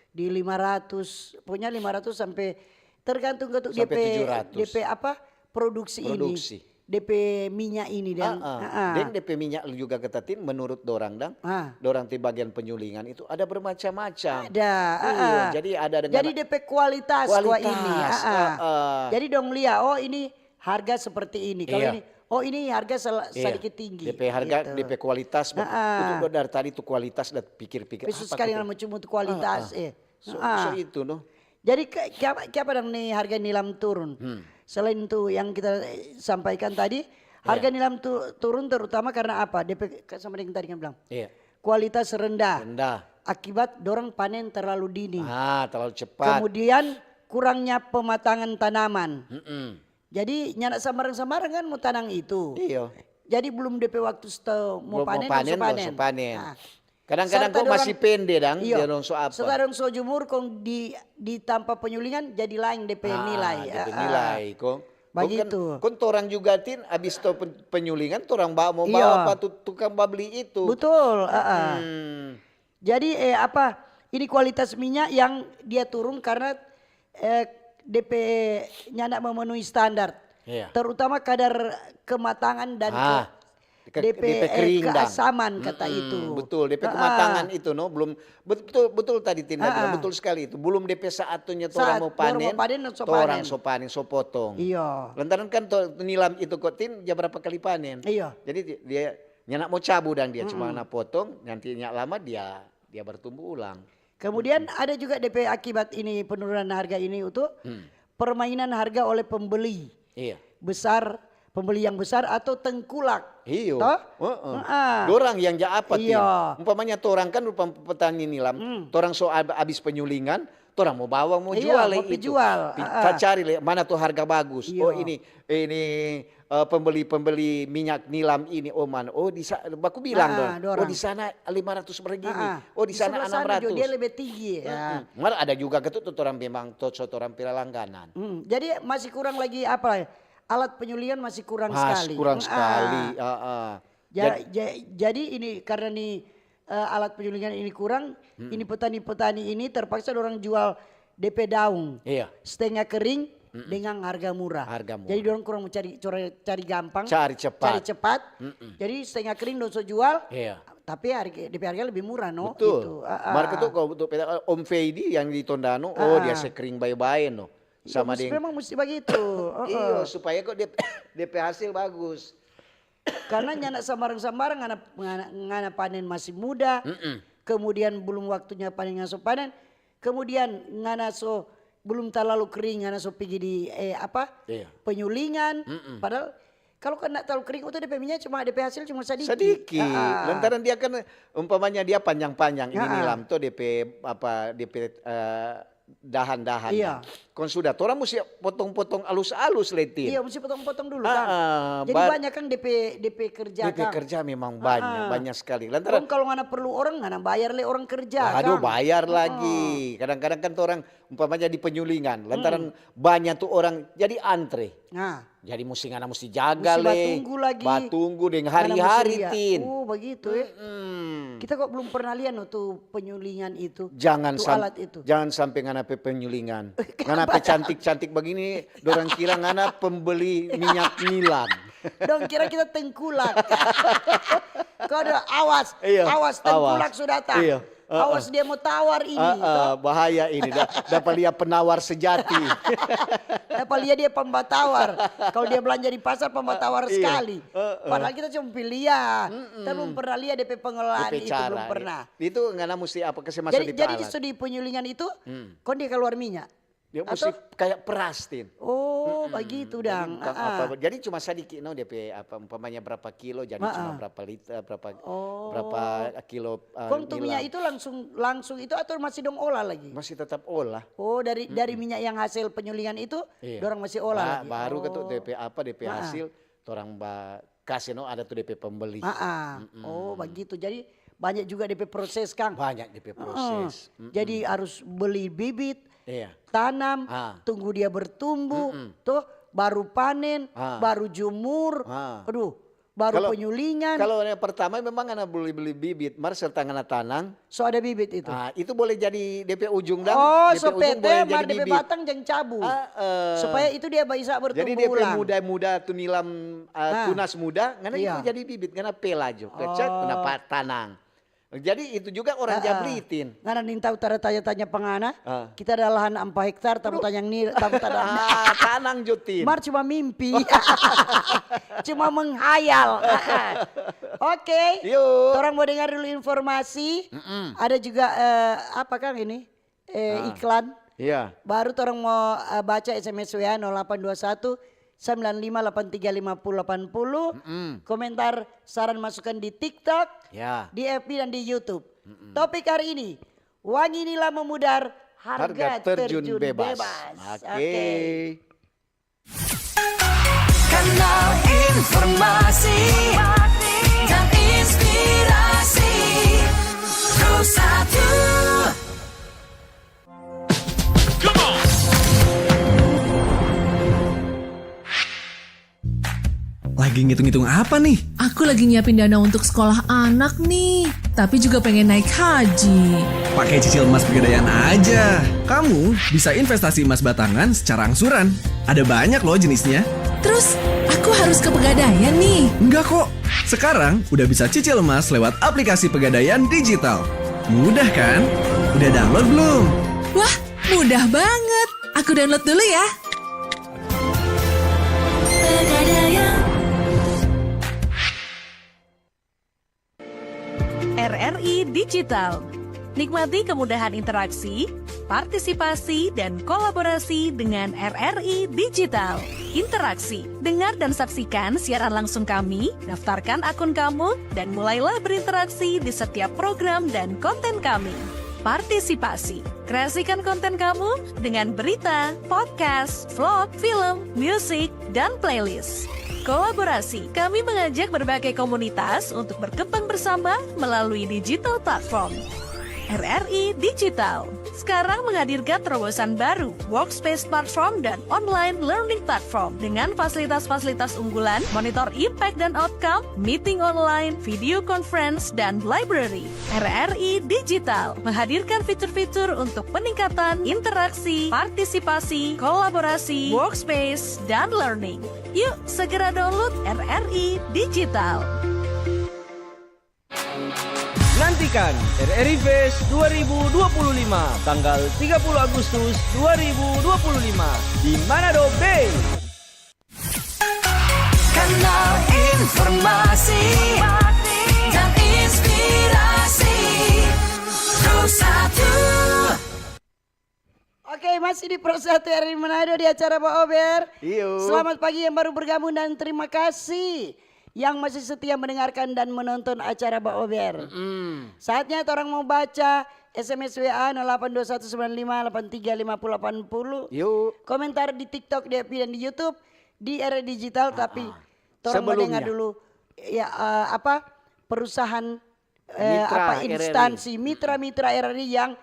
di lima ratus, pokoknya lima ratus sampai tergantung ketu Sampai depe tujuh ratus. Depe apa produksi, Produksi. Ini, depe minyak ini dan Ah, ah. ah, ah. Deng depe minyak juga ketatin menurut dorang dang, Ah. dorang di bagian penyulingan itu ada bermacam-macam. Ada, ah, Iya, ah. jadi ada dengan Jadi depe kualitas, Kualitas, kua ini. Ah, ah. ah, ah. Jadi dong lia, oh ini harga seperti ini. Kalau Iya. Ini, oh ini harga sel- Iya. Sedikit tinggi. Depe harga, Gitu. Depe kualitas. Ah, ah. Itu dari tadi itu kualitas dan pikir-pikir Tapi so apa sekali gitu? Ngana mau cuma tu kualitas, Ah, ah. Eh. So, Ah. So itu no. Jadi ke- kiapa, kiapa dang ni harga nilam turun? Hmm. Selain tu yang kita eh, sampaikan tadi, Iya. Harga nilam tu- turun terutama karena apa? Depe sama dengan tadi kan bilang. Iya. Kualitas rendah. Rendah. Akibat dorang panen terlalu dini. Ah, terlalu cepat. Kemudian kurangnya pematangan tanaman. Mm-mm. Jadi nyanda sambarang-sambarang kan mau tanang itu. Iyo. Jadi belum depe waktu sto- mau Belum panen, mau panen, so panen. So panen. Ah. Kadang-kadang Serta kok masih dorang- pende dang, Iyo. Dia dong so apa. Serta dong so jumur kong di di tampa penyulingan jadi lain depe Ah, nilai. Depe Ah, ah. Nilai kong. Kong kan- Begitu. Kong torang juga Tin, abis to pen- penyulingan torang bawa mau Iyo. bawa apa tu tukang babli itu. Betul. Ah, ah. Hmm. Jadi eh, apa ini kualitas minyak yang dia turun karena eh, depe nyanda memenuhi standar. Iya. Terutama kadar kematangan dan Ah, ke- ke- depe, depe eh, kering dah. Keasaman kata Mm-mm, itu. Betul, depe Ah, kematangan itu no, belum betul betul tadi Tin bilang, Ah, ah. Betul sekali itu. Belum depe saatnya torang Saat mau dorang panen, mau panen, so torang panen. So panen, so potong. Iyo. Lantaran kan to, nilam itu kok Tin, dia berapa kali panen. Iyo. Jadi di- dia nyanda mau cabu dang dia, cuma na potong, nanti nyak lama dia dia bertumbuh ulang. Kemudian ada juga depe akibat ini penurunan harga ini itu Hmm. permainan harga oleh pembeli Iya. Besar, pembeli yang besar atau tengkulak. Iyo. Toh? Heeh. Heeh. Dorang yang ja apa Tin? Iyo. Umpamanya torang kan rupa petani nilam, Hmm. Torang so ab- abis penyulingan, Torang mo bawa, mo jual le itu. Iya, mo pi jual. Pi, ah, ah. Ta cari le, mana tu harga bagus. Iyo. Oh, ini, ini, eh, pembeli-pembeli minyak nilam ini, oh, man. Oh, di sa-, baku bilang dong. Ah, ah, oh, di sana lima ratus begini. Ah, ah. Oh, di sana enam ratus. Di sebelah sana jo dia lebe tinggi, ya. Mm-mm. Mar ada juga katu tu torang memang to-, so torang pe langganan. Mm, jadi masih kurang lagi apa? Alat penyulingan masih kurang sekali. Mas, kurang sekali, ah, ah. Ja-, ja-, jadi ini karena ni, eh, alat penyulingan ini kurang, ini petani-petani ini terpaksa dorang jual depe daun. Iya. Setengah kering dengan harga murah. Harga murah. Jadi dorang kurang mo cari, cari, cari gampang, cari cepat. Cari cepat. Mm-mm. Jadi setengah kering dong so jual, iya, tapi harga, depe harga lebih murah, no? Betul. Gitu. Ah, ah. Mar katu kalo untuk peta, Om Feidi yang di Tondano, oh, dia se kering bae-bae, no. Iya, sama deng memang musti bagitu. Heeh. Iyo, supaya kok dia, depe hasil bagus. Karena nyanda sambarang-sambarang ngana, ngana, ngana panen masih muda, mm-mm, kemudian belum waktunya panen, ngana so panen, kemudian ngana so belum talalu kering, ngana so pigi di, eh, apa? Iya. Penyulingan. Mm-mm. Padahal kalau kan nda talalu kering, itu depe minyak cuma, depe hasil cuma sadiki. Sadiki. Ah. Lantaran dia kan umpamanya dia panjang-panjang, ini nilam to depe apa, depe, eh, dahan-dahan. Iya. Kong sudah, torang musti potong-potong alus-alus, Letin. Iya, musti potong-potong dulu, Kang. Ah, ah. Jadi banyak, Kang, depe, depe kerja, Kang. Depe kerja memang banyak, banyak sekali. Lantaran kong kalau ngana perlu orang, ngana bayar le orang kerja, Kang. Aduh, bayar lagi. Kadang-kadang kan torang umpamanya di penyulingan, lantaran banyak tu orang jadi antre. Nah. Jadi musti ngana musti jaga le. Musti batunggu lagi. Batunggu deng hari-hari, Tin. Oh, bagitu, ya. Mm-mm. Kita kok belum pernah lia no tu penyulingan itu, tu alat itu. Jangan sampe ngana pe penyulingan. Ngana pe cantik-cantik bagini, dorang kira ngana pembeli minyak nilam. Dong kira kita tengkulak. Kau ada, awas, awas, tengkulak su datang. Iya. Heeh. Awas dia mo tawar ini, to. Heeh, bahaya ini. Da-, dapa lia penawar sejati. Dapa lia dia pembatawar. Kalau dia belanja di pasar, pembatawar sekali. Heeh. Padahal kita cuma pi lia. Mm-mm. Kita belum pernah lia depe pengelolaan itu, belum pernah. Itu ngana musti apa, kase maso depe alat. Jadi, jadi di studi penyulingan itu, kong dia keluar minyak? Dia musti kayak peras, Tin. Oh, bagitu dang. Jadi cuma sadiki, no, depe apa, umpamanya berapa kilo, jadi cuma berapa liter, berapa, berapa kilo, eh, nilam. Kong tu minyak itu langsung, langsung itu atau masih dong olah lagi? Masih tetap olah. Oh, dari, dari minyak yang hasil penyulingan itu, dorang masih olah lagi. Baru katu depe apa, depe hasil, torang ba-, kase no ada tu depe pembeli. Ah, ah. Mm-mm. Oh, bagitu. Jadi, banyak juga depe proses, Kang. Banyak depe proses. Mm-mm. Jadi, harus beli bibit, tanam, tunggu dia bertumbuh, toh, baru panen, baru jemur. Aduh, baru penyulingan. Kalau yang pertama memang ngana beli-beli bibit, mar serta ngana tanang. So ada bibit itu? Ah, itu boleh jadi depe ujung dang. Oh, so pete, mar depe batang jang cabu. Supaya itu dia bisa bertumbuh ulang. Jadi depe muda-muda tu nilam, ah, tunas muda, ngana itu jadi bibit, ngana pela jo, pecak, ngana pa-, tanang. Jadi itu juga orang ja bli, Tin. Ngana nintau tara tanya-tanya pa ngana, kita ada lahan ampa hektar, tamu tanyang ni, tamu tanang. Ah, tanang jo, Tin. Mar cuma mimpi. Cuma menghayal. Oke. Yo. Torang mo dengar dulu informasi. Mm-mm. Ada juga, eh, apa, Kang, ini? Eh, iklan. Iya. Baru torang mo, eh, baca S M S W A nol delapan dua satu sembilan lima delapan tiga lima puluh delapan puluh. Mm-mm. Komentar, saran, masukan di TikTok, di F B dan di YouTube. Mm-mm. Topik hari ini, wangi nilam memudar, harga terjun bebas. Oke. Kanal informasi dan inspirasi. Pro satu. Lagi ngitung-ngitung apa nih? Aku lagi nyiapin dana untuk sekolah anak nih, tapi juga pengen naik haji. Pakai cicil emas Pegadaian aja. Kamu bisa investasi emas batangan secara angsuran. Ada banyak loh jenisnya. Terus, aku harus ke Pegadaian nih? Enggak kok. Sekarang udah bisa cicil emas lewat aplikasi Pegadaian digital. Mudah kan? Udah download belum? Wah, mudah banget. Aku download dulu ya. Pegadaian. R R I Digital. Nikmati kemudahan interaksi, partisipasi, dan kolaborasi dengan R R I Digital. Interaksi. Dengar dan saksikan siaran langsung kami, daftarkan akun kamu, dan mulailah berinteraksi di setiap program dan konten kami. partisipasi. Kreasikan konten kamu dengan berita, podcast, vlog, film, musik, dan playlist. Kolaborasi, kami mengajak berbagai komunitas untuk berkembang bersama melalui digital platform. R R I Digital sekarang menghadirkan terobosan baru, workspace platform dan online learning platform dengan fasilitas-fasilitas unggulan, monitor impact dan outcome, meeting online, video conference, dan library. R R I Digital menghadirkan fitur-fitur untuk peningkatan interaksi, partisipasi, kolaborasi, workspace, dan learning. Yuk, segera download R R I Digital. Nantikan R R I Fest dua ribu dua puluh lima, tanggal tiga puluh Agustus dua ribu dua puluh lima, di Manado Bay. Kanal informasi dan inspirasi Pro satu. Oke, masih di Pro satu R R I Manado di acara Ba Ober. Iyo. Selamat pagi yang baru bergabung dan terima kasih yang masih setia mendengarkan dan menonton acara Ba Ober. Mm-mm. Saatnya torang mau baca S M S W A nol delapan dua satu sembilan lima delapan tiga lima puluh delapan puluh. Yuk. Komentar di TikTok, di F B, dan di YouTube di R R I Digital, tapi torang mau dengar dulu, ya, eh, apa, perusahaan, eh, apa, instansi, mitra-mitra R R I yang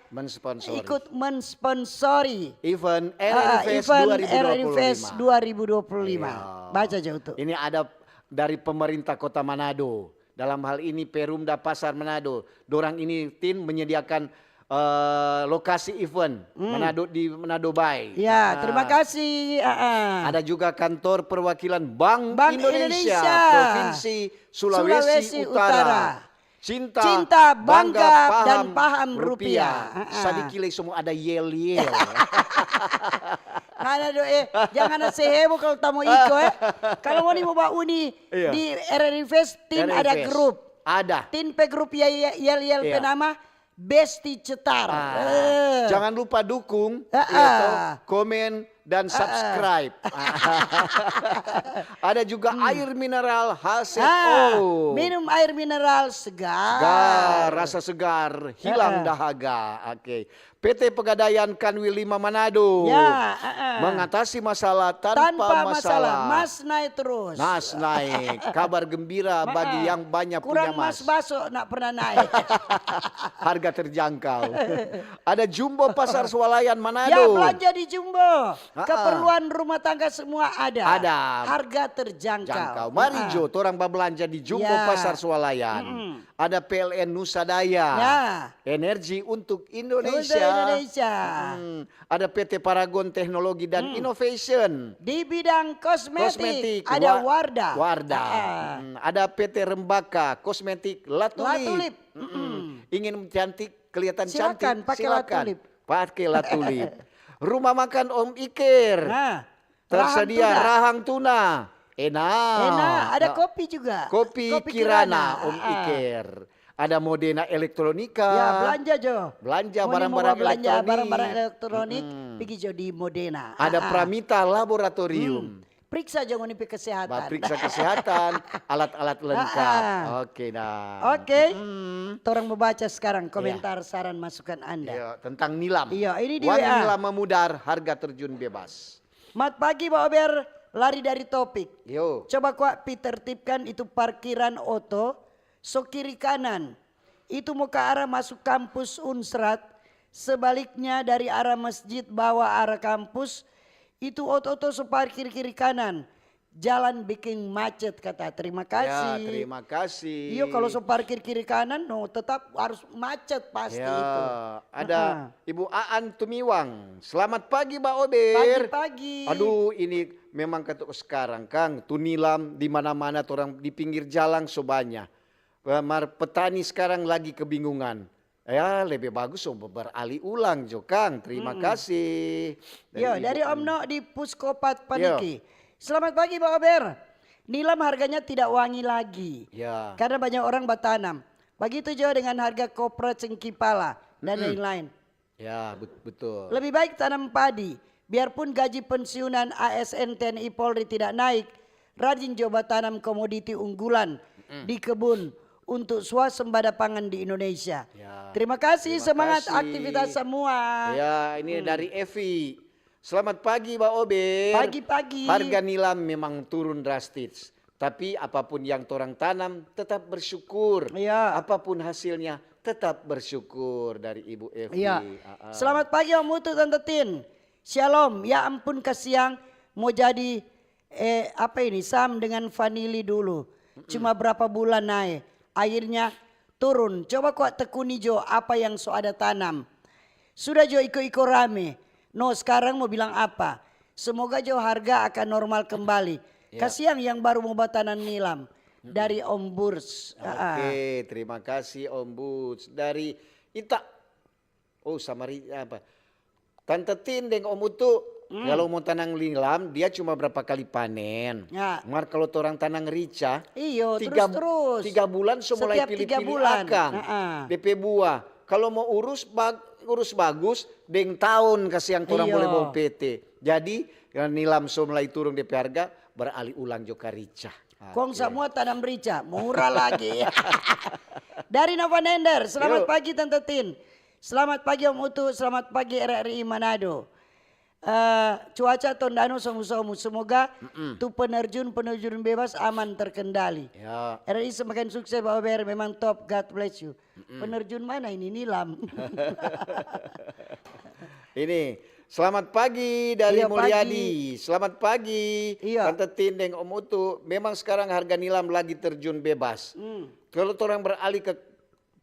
ikut mensponsori event R R I Fest dua ribu dua puluh lima. Baca jo tu. Ini ada dari pemerintah Kota Manado. Dalam hal ini Perumda Pasar Manado. Dorang ini, Tin, menyediakan, eh, lokasi event Manado, di Manado Bay. Ya, terima kasih. Ada juga kantor perwakilan Bank Indonesia Provinsi Sulawesi Utara. Cinta, bangga, dan paham rupiah. Sadiki lei so mo ada yel-yel. Ngana do, eh, jangan se heboh kalu tamo iko, eh. Kalu ngoni mo ba uni di R R I Fest, Tin ada grup. Ada. Tin pe grup ya, ya, yel-yel pe nama Besti Cetar. Jangan lupa dukung, ya toh, komen, dan subscribe. Ada juga air mineral H Z O. Minum air mineral segar. Segar, rasa segar, hilang dahaga. Oke. P T Pegadaian Kanwil lima Manado. Ya, mengatasi masalah tanpa masalah. Mas naik terus. Mas naik. Kabar gembira bagi yang banyak punya mas. Kurang mas baso, nak pernah naik. Harga terjangkau. Ada Jumbo Pasar Swalayan Manado. Ya, belanja di Jumbo. Keperluan rumah tangga semua ada. Ada. Harga terjangkau. Mari jo, torang babelanja di Jumbo Pasar Swalayan. Ada P L N Nusa Daya. Ya. Energi untuk Indonesia. Ada P T Paragon Teknologi dan Innovation. Di bidang kosmetik, ada Wardah. Wardah. Ada P T Rembaka Kosmetik La Tulip. Ingin cantik, kelihatan cantik, silakan pakai La Tulip. Rumah makan Om Iker. Tersedia rahang tuna. Enak. Enak. Ada kopi juga. Kopi Kirana, Om Iker. Ada Modena Elektronika. Ya, belanja jo. Belanja barang-barang elektronik. Pigi jo di Modena. Ada Pramita Laboratorium. Periksa jo ngoni pe kesehatan. Periksa kesehatan, alat-alat lengkap. Oke, dah. Oke. Torang mo baca sekarang komentar, saran, masukan Anda. Iya, tentang Nilam. Iya, ini di W A. Wangi Nilam memudar, harga terjun bebas. Mat pagi, Ba Ober, lari dari topik. Yo. Coba kwa pi tertibkan itu parkiran oto, so kiri kanan. Itu mo ka arah masuk kampus Unsrat, sebaliknya dari arah masjid bawa arah kampus, itu oto-oto so parkir kiri kanan. Jalan biking macet, kata. Terima kasih. Ya, terima kasih. Iyo, kalau so parkir kiri kanan, no, tetap harus macet pasti itu. Ya, ada Ibu Aan Tumiwang. Selamat pagi, Ba Ober. Pagi-pagi. Aduh, ini memang kata sekarang, Kang, tu Nilam di mana-mana, torang di pinggir jalang so banya. Eh, mar petani sekarang lagi kebingungan. Ya, lebe bagus so beralih ulang jo, Kang. Terima kasih. Yo, dari Om No di Puskopat Padiki. Selamat pagi, Ba Ober. Nilam harganya tidak wangi lagi. Ya. Karena banyak orang batanam. Bagitu jo dengan harga kopra, cengkipala, dan lain-lain. Ya, bet-, betul. Lebih baik tanam padi. Biarpun gaji pensiunan A S N, T N I, Polri tidak naik, rajin jo batanam komoditi unggulan di kebun untuk swasembada pangan di Indonesia. Ya, terima kasih, terima semangat kasih. Aktivitas semua. Ya, ini hmm. Dari Evi. Selamat pagi, Ba Ober. Pagi-pagi. Harga nilam memang turun drastis. Tapi apapun yang torang tanam, tetap bersyukur. Iya. Apapun hasilnya, tetap bersyukur dari Ibu Evi. Iya. Ah, ah. Selamat pagi, Om Utu, Tante Tin. Shalom. Ya ampun, kasiang, mau jadi, eh, apa ini, Sam dengan Vanili dulu. Cuma berapa bulan nae, akhirnya turun. Coba kwa tekuni jo apa yang so ada tanam. Sudah jo iko-iko rame. No, skarang mo bilang apa? Semoga jo harga akan normal kembali. Ya. Kasiang yang baru mo batanam nilam. Dari Om Burs. Ah, ah. Oke, terima kasih Om Burs. Dari Ita. Oh, sama ri-, apa? Tante Tin deng Om Utu, hmm. Kalau mo tanang nilam, dia cuma berapa kali panen. Ya. Mar kalau torang tanang rica, iyo, tiga, terus-terus. Tiga bulan so mulai pili-pili akang. Setiap tiga bulan. Ah, ah. Depe buah. Kalau mo urus bag-, urus bagus, deng taun kasiang torang iyo. Boleh bawa P T. Jadi, ya, nilam so mulai turun depe harga, beralih ulang jo ka rica. Kong oke. Samua tanam rica, murah lagi. Dari Novanender, selamat yo. Pagi Tante Tin. Selamat pagi Om Utu, selamat pagi R R I Manado. Eh, cuaca tondano somu-somu, semoga mm-mm. Tu penerjun-penerjun bebas aman terkendali. Ya. R R I semakin sukses, Baober, memang top, God bless you. Mm-mm. Penerjun mana ini? Nilam. Ini, selamat pagi dari iyo, Mulyadi. Pagi. Selamat pagi, iyo. Tante Tin deng Om Utu. Memang sekarang harga nilam lagi terjun bebas. Hmm. Kalau torang beralih ke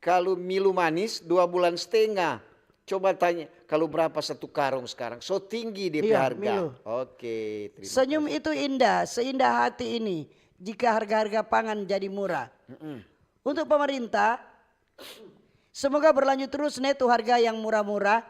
kalu milu manis, dua bulan setengah. Coba tanya, kalu berapa satu karung sekarang? So tinggi depe harga. Iya, milu. Oke, terima kasih. Senyum itu indah, seindah hati ini, jika harga-harga pangan jadi murah. Mm-mm. Untuk pemerintah, semoga berlanjut terus ne tu harga yang mura-mura.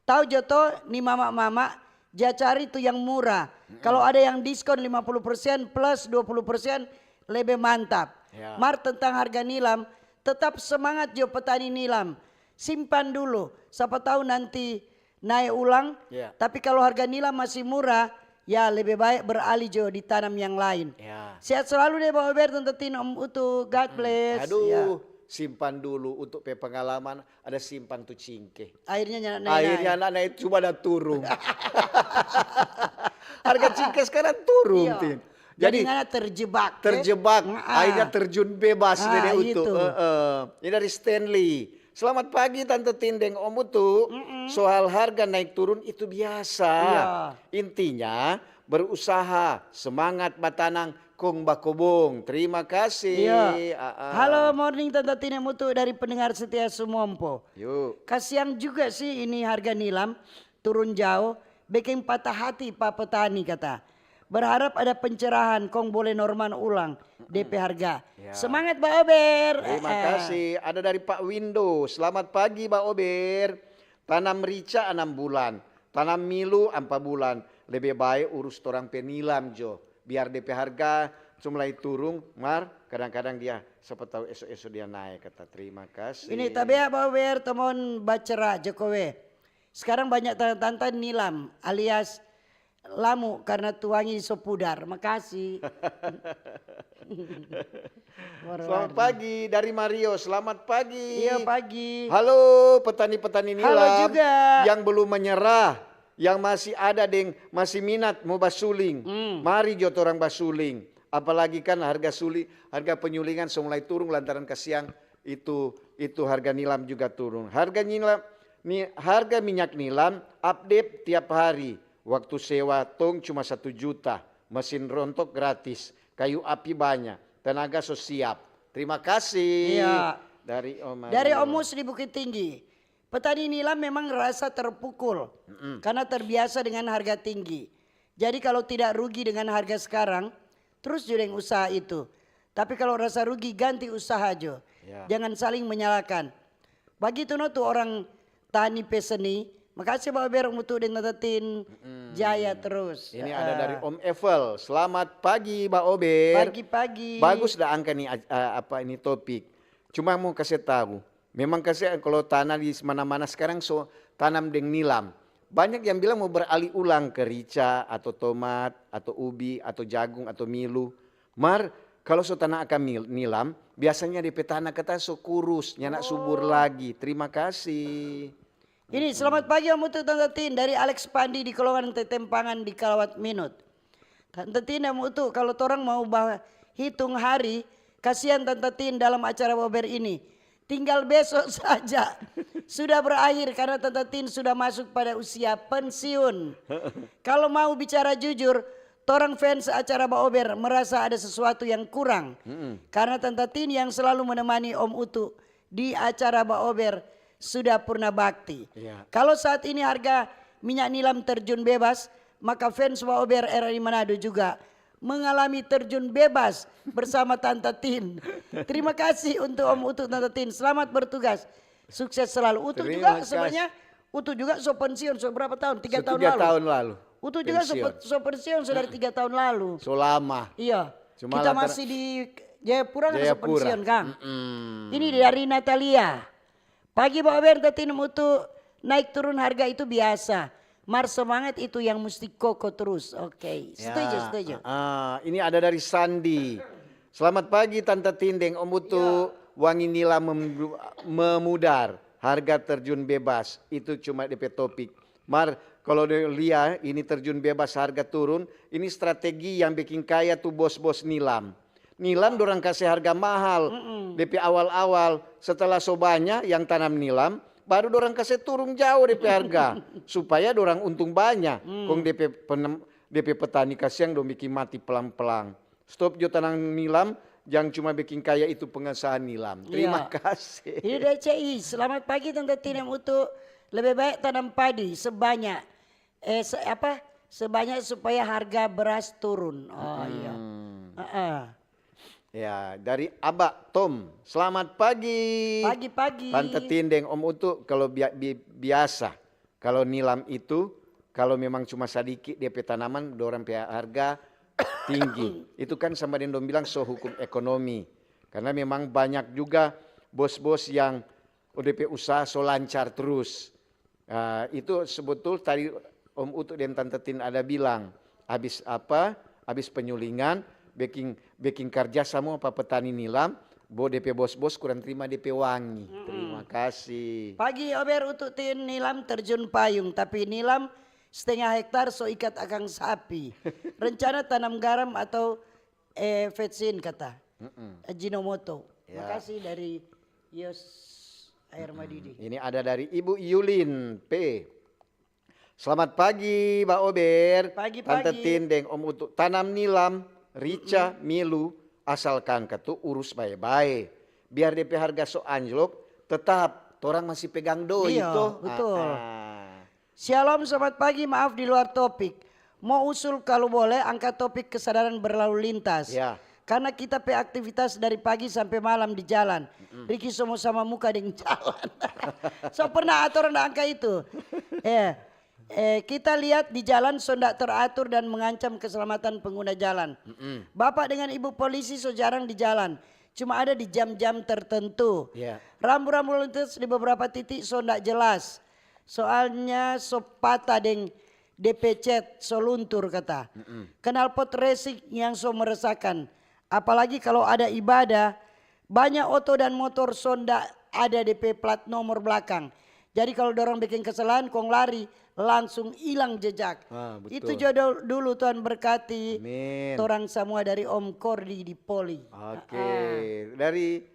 Tau jo to, ni mama-mama, ja cari tu yang mura. Mm-mm. Kalo ada yang diskon lima puluh persen plus dua puluh persen, lebe mantap. Ya. Mar tentang harga nilam, tetap semangat jo petani nilam. Simpan dulu, sapa tau nanti nae ulang. Ya. Tapi kalo harga nilam masih mura, ya lebe bae beralih jo di tanam yang lain. Ya. Sehat selalu deh, Bang Ober, Tante Tin, Om Utu. God bless. Aduh, ya. Simpan dulu untuk pe pengalaman, ada simpang tu cingke. Akhirnya nyanda nae-nae. Akhirnya nyanda nae, cuma ada turung. Harga cingke sekarang turung, iya. Tin. Jadi, jadi ngana terjebak, eh? Terjebak, ah. Akhirnya terjun bebas, ah, Dede Utu. Itu. Heeh. Ini dari Stanley. Selamat pagi, Tante Tin deng Om Utu. Mm-mm. Soal harga naik turun itu biasa. Iya. Intinya, berusaha, semangat batanang, kong bakobong. Terima kasih. Iya. Ah, ah. Halo, morning, Tante Tin deng Om Utu dari pendengar setia Sumompo. Yuk. Kasiang juga sih ini harga nilam turun jao, beking patah hati pa petani, kata. Berharap ada pencerahan, kong boleh normal ulang depe harga. Ya. Semangat, Ba Ober. Terima kasih. Ada dari Pak Windo. Selamat pagi, Ba Ober. Tanam rica anam bulan, tanam milu ampa bulan. Lebe bae urus torang pe nilam jo. Biar depe harga so mulai turung, mar kadang-kadang dia sapa tau eso-eso dia nae, kata. Terima kasih. Ini tabea, Ba Ober, tomon bacera jo kowe. Sekarang banyak tanta-tanta nilam alias lamu karna tu wangi so pudar. Makasih. Selamat pagi dari Mario. Selamat pagi. Iya, pagi. Halo, petani-petani nilam. Halo juga. Yang belum menyerah, yang masih ada deng masih minat mo basuling. Hmm. Mari jo torang basuling. Apalagi kan harga suli-, harga penyulingan so mulai turung lantaran kasiang itu, itu harga nilam juga turung. Harga nilam, ni, harga minyak nilam update tiap hari. Waktu sewa tong cuma satu juta, mesin rontok gratis, kayu api banya, tenaga so siap. Terima kasih. Iya. Dari Om Mario. Dari Om Mus di Bukittinggi. Petani nilam memang rasa terpukul, mm-mm, karena terbiasa dengan harga tinggi. Jadi, kalau tidak rugi dengan harga sekarang, terus jo deng usaha itu. Tapi kalau rasa rugi, ganti usaha jo. Ya. Jangan saling menyalahkan. Bagitu no tu orang tani pe seni. Makasih, Ba Ober, Om Utu deng Tante Tin. Mm-mm. Jaya terus. Ini ada dari Om Evel. Selamat pagi, Ba Ober. Pagi-pagi. Bagus da angka ni, a-, a-, apa ini topik. Cuma mau kase tahu, memang kase kalau tanah di mana-mana sekarang so tanam deng nilam. Banyak yang bilang mau beralih ulang ke rica atau tomat atau ubi atau jagung atau milu. Mar, Kalo so tanam akang nil-, nilam, biasanya depe tana kata so kurus, nyanda subur lagi. Terima kasih. Ini, selamat pagi Om Utu, Tanta Tin, dari Alex Pandi di Kolongan Tetempangan di Kalawat Minut. Tanta Tin, Om Utu, kalo torang mau bahitung hari, kasihan Tanta Tin dalam acara Bober ini. Tinggal beso saja. Sudah berakhir karena Tanta Tin sudah masuk pada usia pensiun. Kalo mau bicara jujur, torang fans acara Baober merasa ada sesuatu yang kurang. Karena Tanta Tin yang selalu menemani Om Utu di acara Baober sudah purna bakti. Iya. Kalo saat ini harga minyak nilam terjun bebas, maka fans Baober R R I Manado juga mengalami terjun bebas bersama Tanta Tin. Terima kasih untuk Om Utu, Tanta Tin. Selamat bertugas. Sukses selalu. Utu juga sebenarnya, Utu juga so pensiun, so berapa tahun? Tiga tahun lalu. Utu juga so pensiun, so dari tiga tahun lalu. So lama. Iya. Kita masih di Jayapura kan so pensiun, kang. Ini dari Natalia. Pagi Baober, Tanta Tin, Om Utu, naik turun harga itu biasa. Mar semangat itu yang musti koko terus. Oke, setuju, setuju. Ah, ini ada dari Sandi. Selamat pagi Tanta Tin deng Om Utu, wangi nilam mem-, memudar, harga terjun bebas, itu cuma depe topik. Mar, kalo de-, lia ini terjun bebas harga turun, ini strategi yang biking kaya tu bos-bos nilam. Nilam dorang kase harga mahal. Depe awal-awal, setelah so banya yang tanam nilam, baru dorang kase turung jao depe harga, supaya dorang untung banya. Kong depe penem-, depe petani kasiang dong biking mati pelang-pelang. Stop jo tanam nilam, jang cuma biking kaya itu pengesahan nilam. Terima kasih. Ini dari C I, selamat pagi Tanta Tin deng Utu. Lebih baik tanam padi sebanyak, eh, se-, apa? Sebanyak supaya harga beras turun. Oh iya. Heeh. Ya, dari Aba Tom. Selamat pagi. Pagi-pagi. Tanta Tin deng Om Utu, kalo bia-, bi-, biasa, kalo nilam itu, kalo memang cuma sadiki depe tanaman, dorang pe harga tinggi. Itu kan sama deng dong bilang so hukum ekonomi. Karna memang banyak juga bos-bos yang, oh, depe usaha so lancar trus. Ah, itu sebetul tadi Om Utu deng Tanta Tin ada bilang, abis apa, abis penyulingan, beking, beking karja samua pa petani nilam, bo depe bos-bos kurang trima depe wangi. Terima kasih. Pagi Ober, Utu, Tin, nilam terjun payung, tapi nilam stenga hektar so ikat akang sapi. Rencana tanam garam atau, eh, vetsin kata Ajinomoto. Ya. Makasih dari Yos Air Madidi. Ini ada dari Ibu Yulin P. Selamat pagi, Ba Ober. Pagi-pagi. Tanta Tin deng Om Utu. Tanam nilam, rica, milu, asalkan katu urus bae-bae. Biar depe harga so anjlok, tetap torang masih pegang doi to. Iya, betul. Ah, ah. Shalom, selamat pagi. Maaf di luar topik. Mo usul kalu boleh angka topik kesadaran berlalu lintas. Ya. Karna kita pe aktivitas dari pagi sampe malam di jalan. Riki so mo sama muka deng jalan. So pernah ator nda angka itu? Eh, eh, kita lihat di jalan so nda teratur dan mengancam keselamatan pengguna jalan. Bapak dengan Ibu polisi so jarang di jalan, cuma ada di jam-jam tertentu. Ya. Rambu-rambu lalu lintas di beberapa titik so nda jelas. Soalnya so patah deng depe cat so luntur kata. Knalpot racing yang so meresahkan. Apalagi kalo ada ibadah, banya oto dan motor so nda ada depe plat nomor blakang. Jadi kalo dorang beking kesalahan kong lari, langsung ilang jejak. Ah, betul. Itu jo do-, dulu, Tuhan berkati torang samua dari Om Kordi di Poli. Oke, dari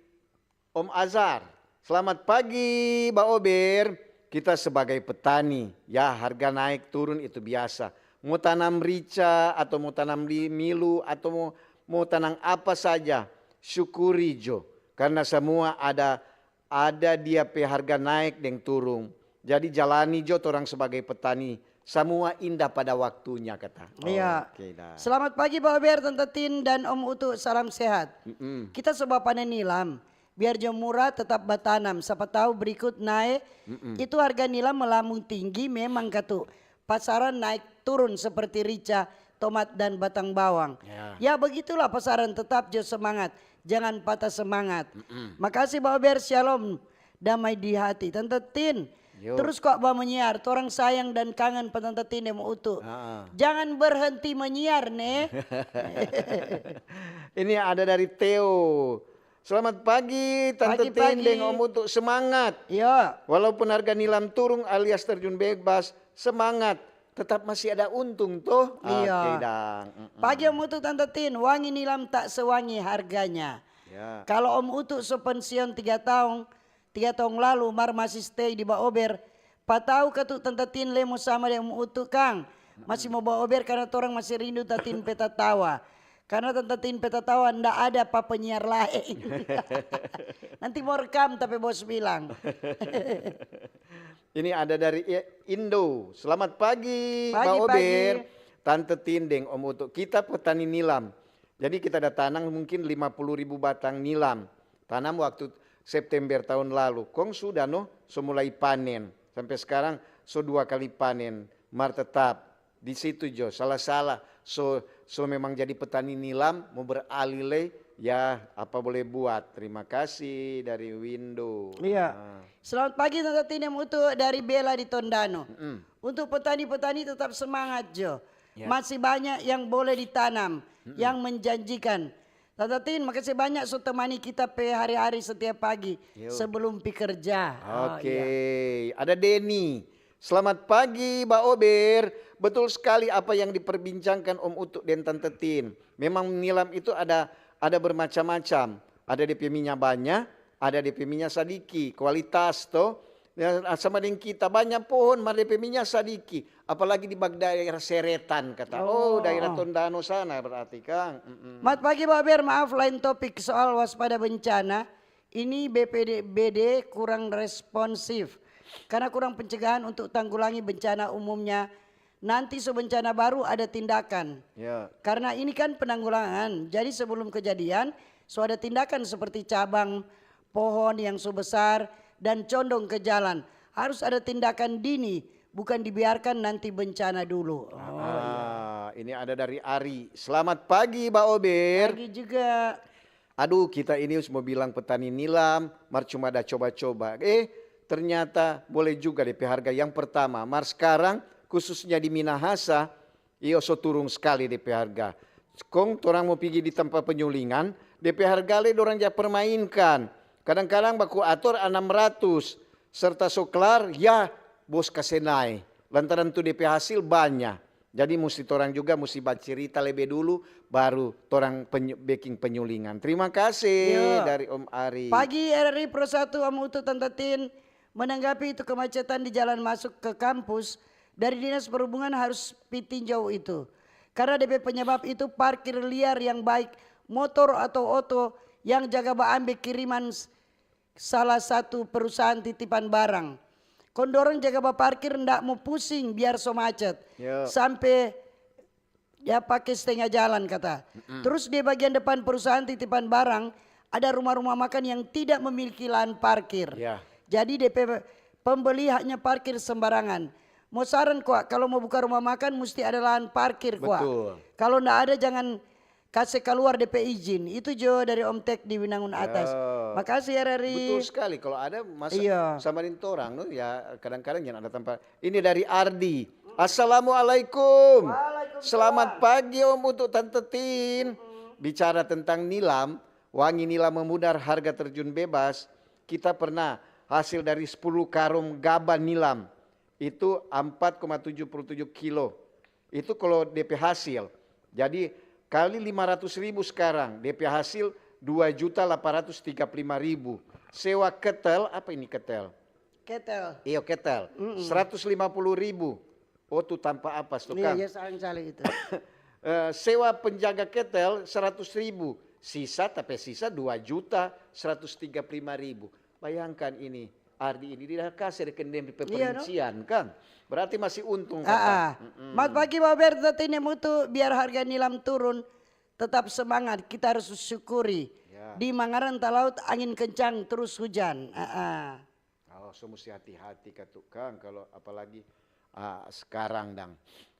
Om Azhar, selamat pagi, Ba Ober. Kita sebagai petani, ya, harga naik turun itu biasa. Mo tanam rica atau mo tanam di milu atau mo, mo tanam apa saja, syukuri jo. Karna samua ada, ada dia pe harga naik deng turung. Jadi jalani jo torang sebagai petani, samua indah pada waktunya, kata. Iya. Oke, dah. Selamat pagi, Ba Ober, Tanta Tin, dan Om Utu, salam sehat. Kita so bapanen nilam, biar jo murah tetap batanam, sapa tau berikut nae itu harga nilam melambung tinggi memang katu. Pasaran naik turun seperti rica, tomat, dan batang bawang. Ya. Ya, begitulah pasaran, tetap jo semangat, jangan patah semangat. Makasih, Ba Ober, shalom, damai di hati. Tanta Tin, Yo. Terus kok ba menyiar, torang sayang dan kangen pa Tanta Tin deng Om Utu. Ah. Jangan berhenti menyiar, ne. Ini ada dari Theo. Selamat pagi, Tante Tin deng Om Utu. Semangat. Iya. Walaupun harga nilam turun alias terjun bebas, semangat. Tetap masih ada untung toh. Iya. Oke, dang. Mm-mm. Pagi Om Utu, Tante Tin, wangi nilam tak sewangi harganya. Ya. Kalau Om Utu so pensiun tiga tahun, tiga tahun lalu, mar masih stay di Baober, pa tau katu Tanta Tin lei mo sama deng Om Utu kang? Masih mo Baober karena torang masih rindu Tanta Tin pe tatawa. Karena Tanta Tin pe tatawa nda ada pa penyiar laeng. Nanti mo rekam, tapi bos bilang. Ini ada dari I-, Indo. Selamat pagi, Baober. Tante Tin deng Om Utu. Kita petani nilam. Jadi kita ada tanam mungkin lima puluh ribu batang nilam. Tanam waktu September tahun lalu. Kong sudah no, so mulai panen. Sampe skarang so dua kali panen. Mar tetap di situ jo, salah-salah. So, so memang jadi petani nilam, mo beralih lei, ya apa boleh buat. Terima kasih dari Windu. Iya. Selamat pagi Tanta Tin deng Om Utu, dari Bella di Tondano. Mm-mm. Untuk petani-petani tetap semangat jo. Ya. Masih banyak yang boleh ditanam, yang menjanjikan. Tanta Tin, makasih banyak so temani kita pe hari-hari setiap pagi sebelum pi kerja. Oke, ada Denny. Selamat pagi, Baober. Betul sekali apa yang diperbincangkan Om Utu deng Tante Tin. Memang nilam itu ada ada bermacam-macam. Ada depe minya banya, ada depe minya sadiki. Kualitas to. Ya, sama deng kita, banya pohon mar depe minya sadiki. Apalagi di bag daerah seretan kata. Oh, daerah Tondano sana berarti kang. Mm-mm. Mat pagi Baober, maaf lain topik soal waspada bencana. Ini B P D B D kurang responsif karena kurang pencegahan untuk tanggulangi bencana umumnya. Nanti so bencana baru ada tindakan. Ya. Karena ini kan penanggulangan, jadi sebelum kejadian so ada tindakan seperti cabang pohon yang so besar dan condong ke jalan. Harus ada tindakan dini, bukan dibiarkan nanti bencana dulu. Oh, ah, ini ada dari Ari. Selamat pagi, Baober. Pagi juga. Aduh, kita ini mo bilang petani nilam, mar cuma ada coba-coba. Eh, ternyata boleh juga depe harga yang pertama. Mar skarang, khususnya di Minahasa, iyo so turung skali depe harga. Kong torang mo pigi di tampa penyulingan, depe harga lei dorang ja permainkan. Kadang-kadang baku ator anam ratus, serta so klar, ya bos kase nae. Lantaran tu depe hasil banya. Jadi musti torang juga musti bacirita lebe dulu, baru torang penyu-, beking penyulingan. Trima kase dari Om Ari. Pagi R R I Pro satu, Om Utu, Tanta Tin. Menanggapi itu kemacetan di jalan masuk ke kampus, dari Dinas Perhubungan harus pi tinjau itu. Karena depe penyebab itu parkir liar yang baik motor atau oto yang jaga baambe kiriman s-, salah satu perusahaan titipan barang. Kong dorang jaga baparkir nda mo pusing biar so macet. Sampe ya pake stenga jalan kata. Terus di bagian depan perusahaan titipan barang ada rumah-rumah makan yang tidak memiliki lahan parkir. Jadi depe pembeli haknya parkir sembarangan. Mo saran kwa, kalo mo buka rumah makan musti ada lahan parkir kwa. Kalo nda ada jangan kase kaluar depe izin. Itu jo dari Om Tek di Winangun Atas. Makasih R R I. Betul sekali, kalo ada masa sama deng torang no, ya kadang-kadang jangan ada tampa. Ini dari Ardi. Assalamualaikum. Waalaikumsalam. Selamat pagi Om Utu, Tante Tin. Bicara tentang nilam, wangi nilam memudar, harga terjun bebas. Kita pernah hasil dari sepuluh karung gaba nilam. Itu empat koma tujuh puluh tujuh kilo. Itu kalo depe hasil. Jadi kali lima ratus ribu skarang, depe hasil dua juta delapan ratus tiga puluh lima ribu. Sewa ketel, apa ini ketel? Ketel. Iyo, ketel. Seratus lima puluh ribu. Oh, tu tampa apa, tu kang? Iya, iya, sayang cali itu. Eh, sewa penjaga ketel seratus ribu. Sisa, tapi sisa dua juta seratus tiga puluh lima ribu. Bayangkan ini, Ardi ini dia kase deng depe perincian, kang. Berarti masih untung, kata. Mat pagi, Baober, Tante Tin deng Om Utu, biar harga nilam turun, tetap semangat, kita harus syukuri. Di Mangaran talaut angin kencang, terus hujan. Aa. Oh, so musti hati-hati katu kang, kalo apalagi, ah, skarang dang.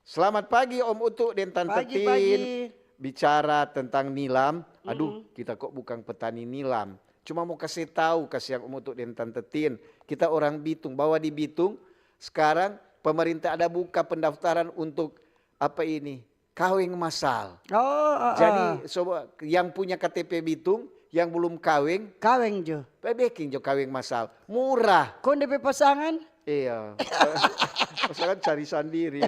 Selamat pagi Om Utu deng Tante Tin. Bicara tentang nilam, aduh, kita kok bukang petani nilam. Cuma mo kase tau, kasiang Om Utu deng Tante Tin. Kita orang Bitung, bahwa di Bitung skarang pemerintah ada buka pendaftaran untuk apa ini, kaweng masal. Oh, ah, Jadi ah. Sobat, yang punya K T P Bitung, yang belum kaweng, Kaweng jo. beking jo kaweng masal. Murah. Kong depe pasangan? Iya. Pasangan cari sandiri.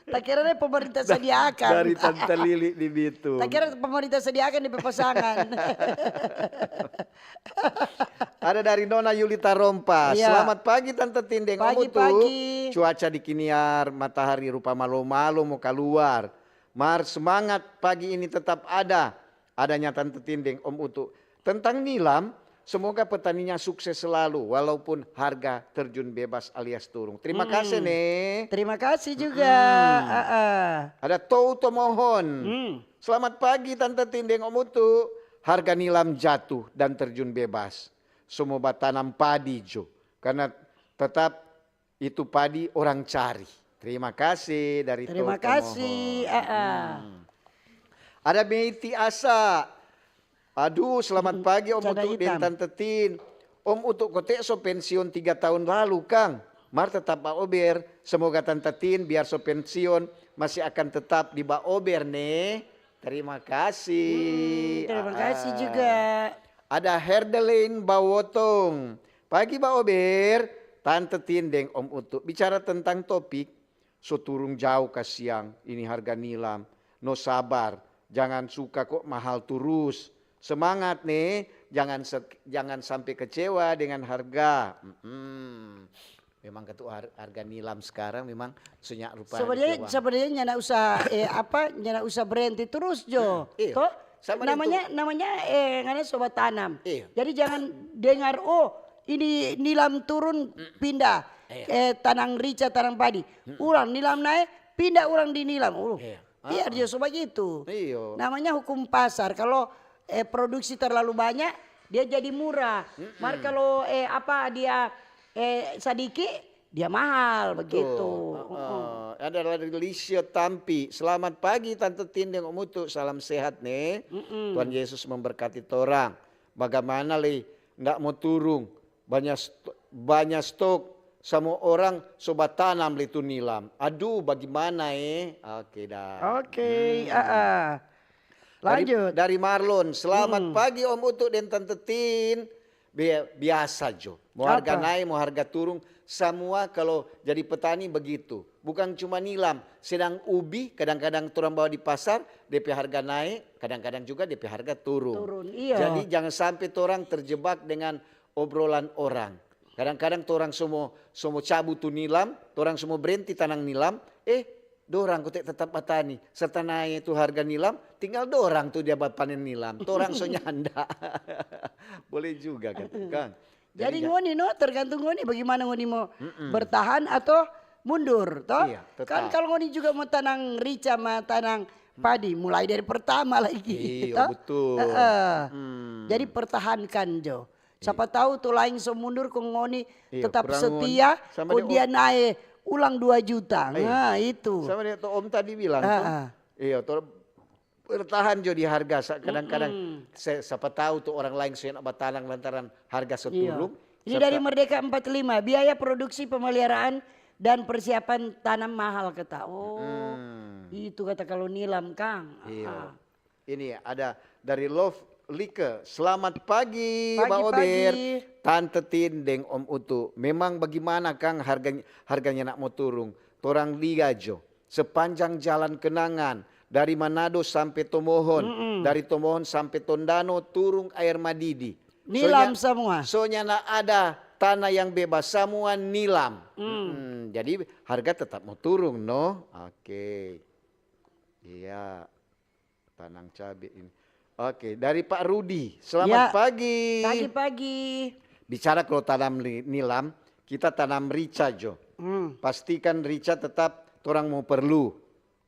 Takira deh pemerintah sediakan. Dari Tante Lili di Bitung. Takira pemerintah sediakan depe pasangan. Ada dari Nona Yulita Rompa. Iya. Selamat pagi Tante Tin deng Om Pagi, Utu. pagi. Cuaca di kiniar, matahari rupa malo-malo mo kaluar. Mar semangat pagi ini tetap ada. Adanya Tante Tin deng Om Utu. Tentang nilam, semoga petaninya sukses selalu walaupun harga terjun bebas alias turung. Terima kasih ne. Terima kasih juga. Ah, ah. Ada Tou Tomohon. Hmm. Selamat pagi Tante Tin deng Om Utu. Harga nilam jatuh dan terjun bebas. Semua batanam padi jo. Karena tetap itu padi orang cari. Terima kasih dari Terima Tou kasih. Tomohon. Ah, ah. Ada Meiti Asa. Aduh, selamat pagi Om Canda Utu deng hitam. Tante Tin. Om Utu kote so pensiun tiga tahun lalu, Kang. Mar tetap baober. Semoga Tante Tin biar so pensiun masih akan tetap di baober ne. Terima kasih. Hmm, terima kasih Ah. juga. Ada Herdelaine Bawotong. Pagi baober, Tante Tin deng Om Utu. Bicara tentang topik, so turung jao kasiang, ini harga nilam. No sabar, jangan suka kok mahal turus. Semangat ne, jangan se- jangan sampe kecewa dengan harga. Mm-mm. Memang katu har- harga nilam sekarang memang so nyak rupa Sebenarnya kecewa. Sebenarnya nyanda usah eh apa nyanda usah berhenti terus jo. Iya. Toh? Sama Namanya namanya eh ngana sobat tanam. Iya. Jadi jangan dengar oh ini nilam turun pindah Iya. eh tanang rica tanang padi. Ulang nilam nae pindah ulang di nilam. Uh. Iya. Biar jo so bagitu. Iyo. Namanya hukum pasar. Kalau eh, produksi terlalu banyak dia jadi murah. Mar kalau eh apa dia eh sadiki dia mahal begitu. Tuh, heeh. Ada dari Lisio Tampi. Selamat pagi Tante Tin deng Om Utu. Salam sehat ne. Tuhan Yesus memberkati torang. Bagaimana lei ndak mo turung? Banyak st- banyak stok. Samua orang so batanam lei tu nilam. Aduh, bagaimana eh? Oke dah. Oke, ah, ah. Lanjut. Dari, dari Marlon, selamat pagi Om Utu deng Tante Tin. Bia- biasa jo, mo harga Apa? Nae, mo harga turung, samua kalau jadi petani begitu. Bukan cuma nilam, sedang ubi kadang-kadang torang bawa di pasar, depe harga nae, kadang-kadang juga depe harga turung. Turun, iya. Jadi jangan sampe torang terjebak dengan obrolan orang. Kadang-kadang torang so mo, so mo cabu tu nilam, torang so mo brenti tanang nilam, eh, dorang kote tetap batani. Serta nae tu harga nilam, tinggal dorang tu dia bapanen nilam. Torang so nyanda. Boleh juga kan, Kang? Jadi ngoni no, tergantung ngoni bagaimana ngoni mo bertahan atau mundur, toh? Iya, tetap. Kan kalau ngoni juga mo tanang rica ma tanang padi, mulai dari pertama lagi, Iya, toh? betul. Heeh. Hmm. Jadi pertahankan jo. Sapa tahu tu laeng so mundur kong ngoni Iya, tetap kurang setia, ngoni. Sama kong deng dia Om. Nae ulang dua juta. Iya. Nah, itu. Sama deng tu Om tadi bilang, toh? Heeh. Iya, toh, bertahan jo di harga. Sa- Kadang-kadang se- sapa tahu tu orang laeng so enak batanang lantaran harga so Iya. turung. Ini Serta- dari Merdeka empat lima, biaya produksi pemeliharaan dan persiapan tanam mahal kata. Oh, Hmm. itu kata kalau nilam, Kang. Iya. Ah. Ini ada dari Love Like. Selamat pagi, Pagi, Mbak Ober. pagi. Tante Tin deng Om Utu. Memang bagaimana, Kang, harganya, harganya nak mo turung? Torang lia jo. Sepanjang jalan kenangan, dari Manado sampe Tomohon, dari Tomohon sampe Tondano, turung aer madidi. Nilam Soalnya- samua. Soalnya ndak ada tanah yang bebas, samua nilam. Hmm, jadi harga tetap mo turung, no? Oke. Iya. Tanang cabe ini. Oke, dari Pak Rudi. Selamat Ya. Pagi. Pagi-pagi. Bicara kalau tanam ni- nilam, kita tanam rica jo. Hmm. Pastikan rica tetap torang mo perlu.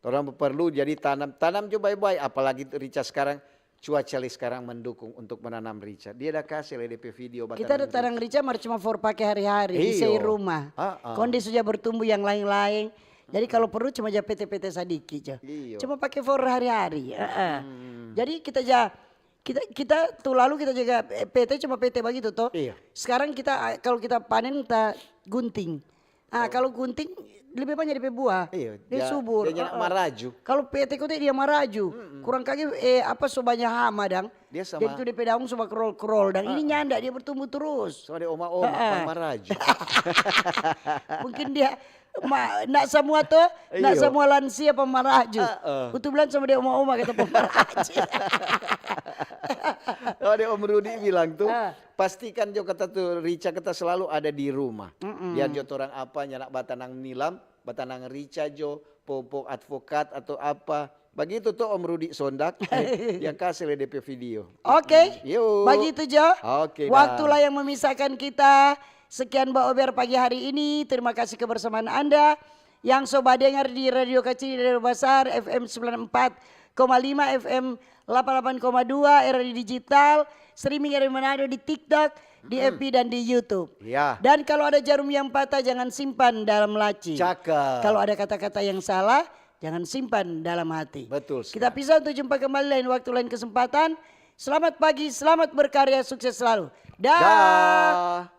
Torang mo perlu, jadi tanam, tanam jo bae-bae. Apalagi rica sekarang, cuaca lei sekarang mendukung untuk menanam rica. Dia ada kasih lei depe video Kita ada batanam tanang rica mar cuma for pake hari-hari di Iyo. sei rumah. Ah, ah. Kong dia sudah bertumbuh yang lain-lain. Jadi kalau perlu cuma ja pete-pete sadiki jo. Iyo. Cuma pake for hari-hari. Heeh. Jadi kita ja Kita, kita tu lalu kita jaga, eh, pete cuma pete bagitu to. Iya. Sekarang kita, ah, kalau kita panen kita gunting. Ah, kalau gunting lebih banyak depe buah. Iya, Dia dia- subur. dia nyanda Heeh. maraju. Kalau pete kote dia maraju. Kurang kage, eh, apa, so banya hama dang. Dia sama- Jadi tu depe daong so bakrol-krol dang. Ini nyanda, dia bertumbuh terus. So ada oma-oma Heeh. pang maraju. Mungkin dia ma, nak semua to, nak Iyo. Semua lansia pemaraju. Heeh. Untuk bilang sama dia oma-oma kata pemaraju. Oh, ada Om Rudi bilang tuh, Ah. pastikan jo kata tuh rica kita selalu ada di rumah. Biar jo torang apa, nyanda batanang nilam, batanang rica jo, popok advokat atau apa. Bagitu tuh Om Rudi Sondak, yang kasih le depe video. Oke, Yo. Begitu jo. Oke, Waktulah dah. Yang memisahkan kita. Sekian Baober pagi hari ini. Terima kasih kebersamaan Anda yang so badengar di Radio Kacili, Radio Basar, F M sembilan empat koma lima, F M delapan delapan koma dua, R R I Digital, streaming R R I Manado di TikTok, di F B dan di YouTube. Ya. Dan kalau ada jarum yang patah, jangan simpan dalam laci. Cakep. Kalau ada kata-kata yang salah, jangan simpan dalam hati. Betul Kita sekali. Pisah untuk jumpa kembali lain waktu, lain kesempatan. Selamat pagi, selamat berkarya, sukses selalu. Dah. Dah.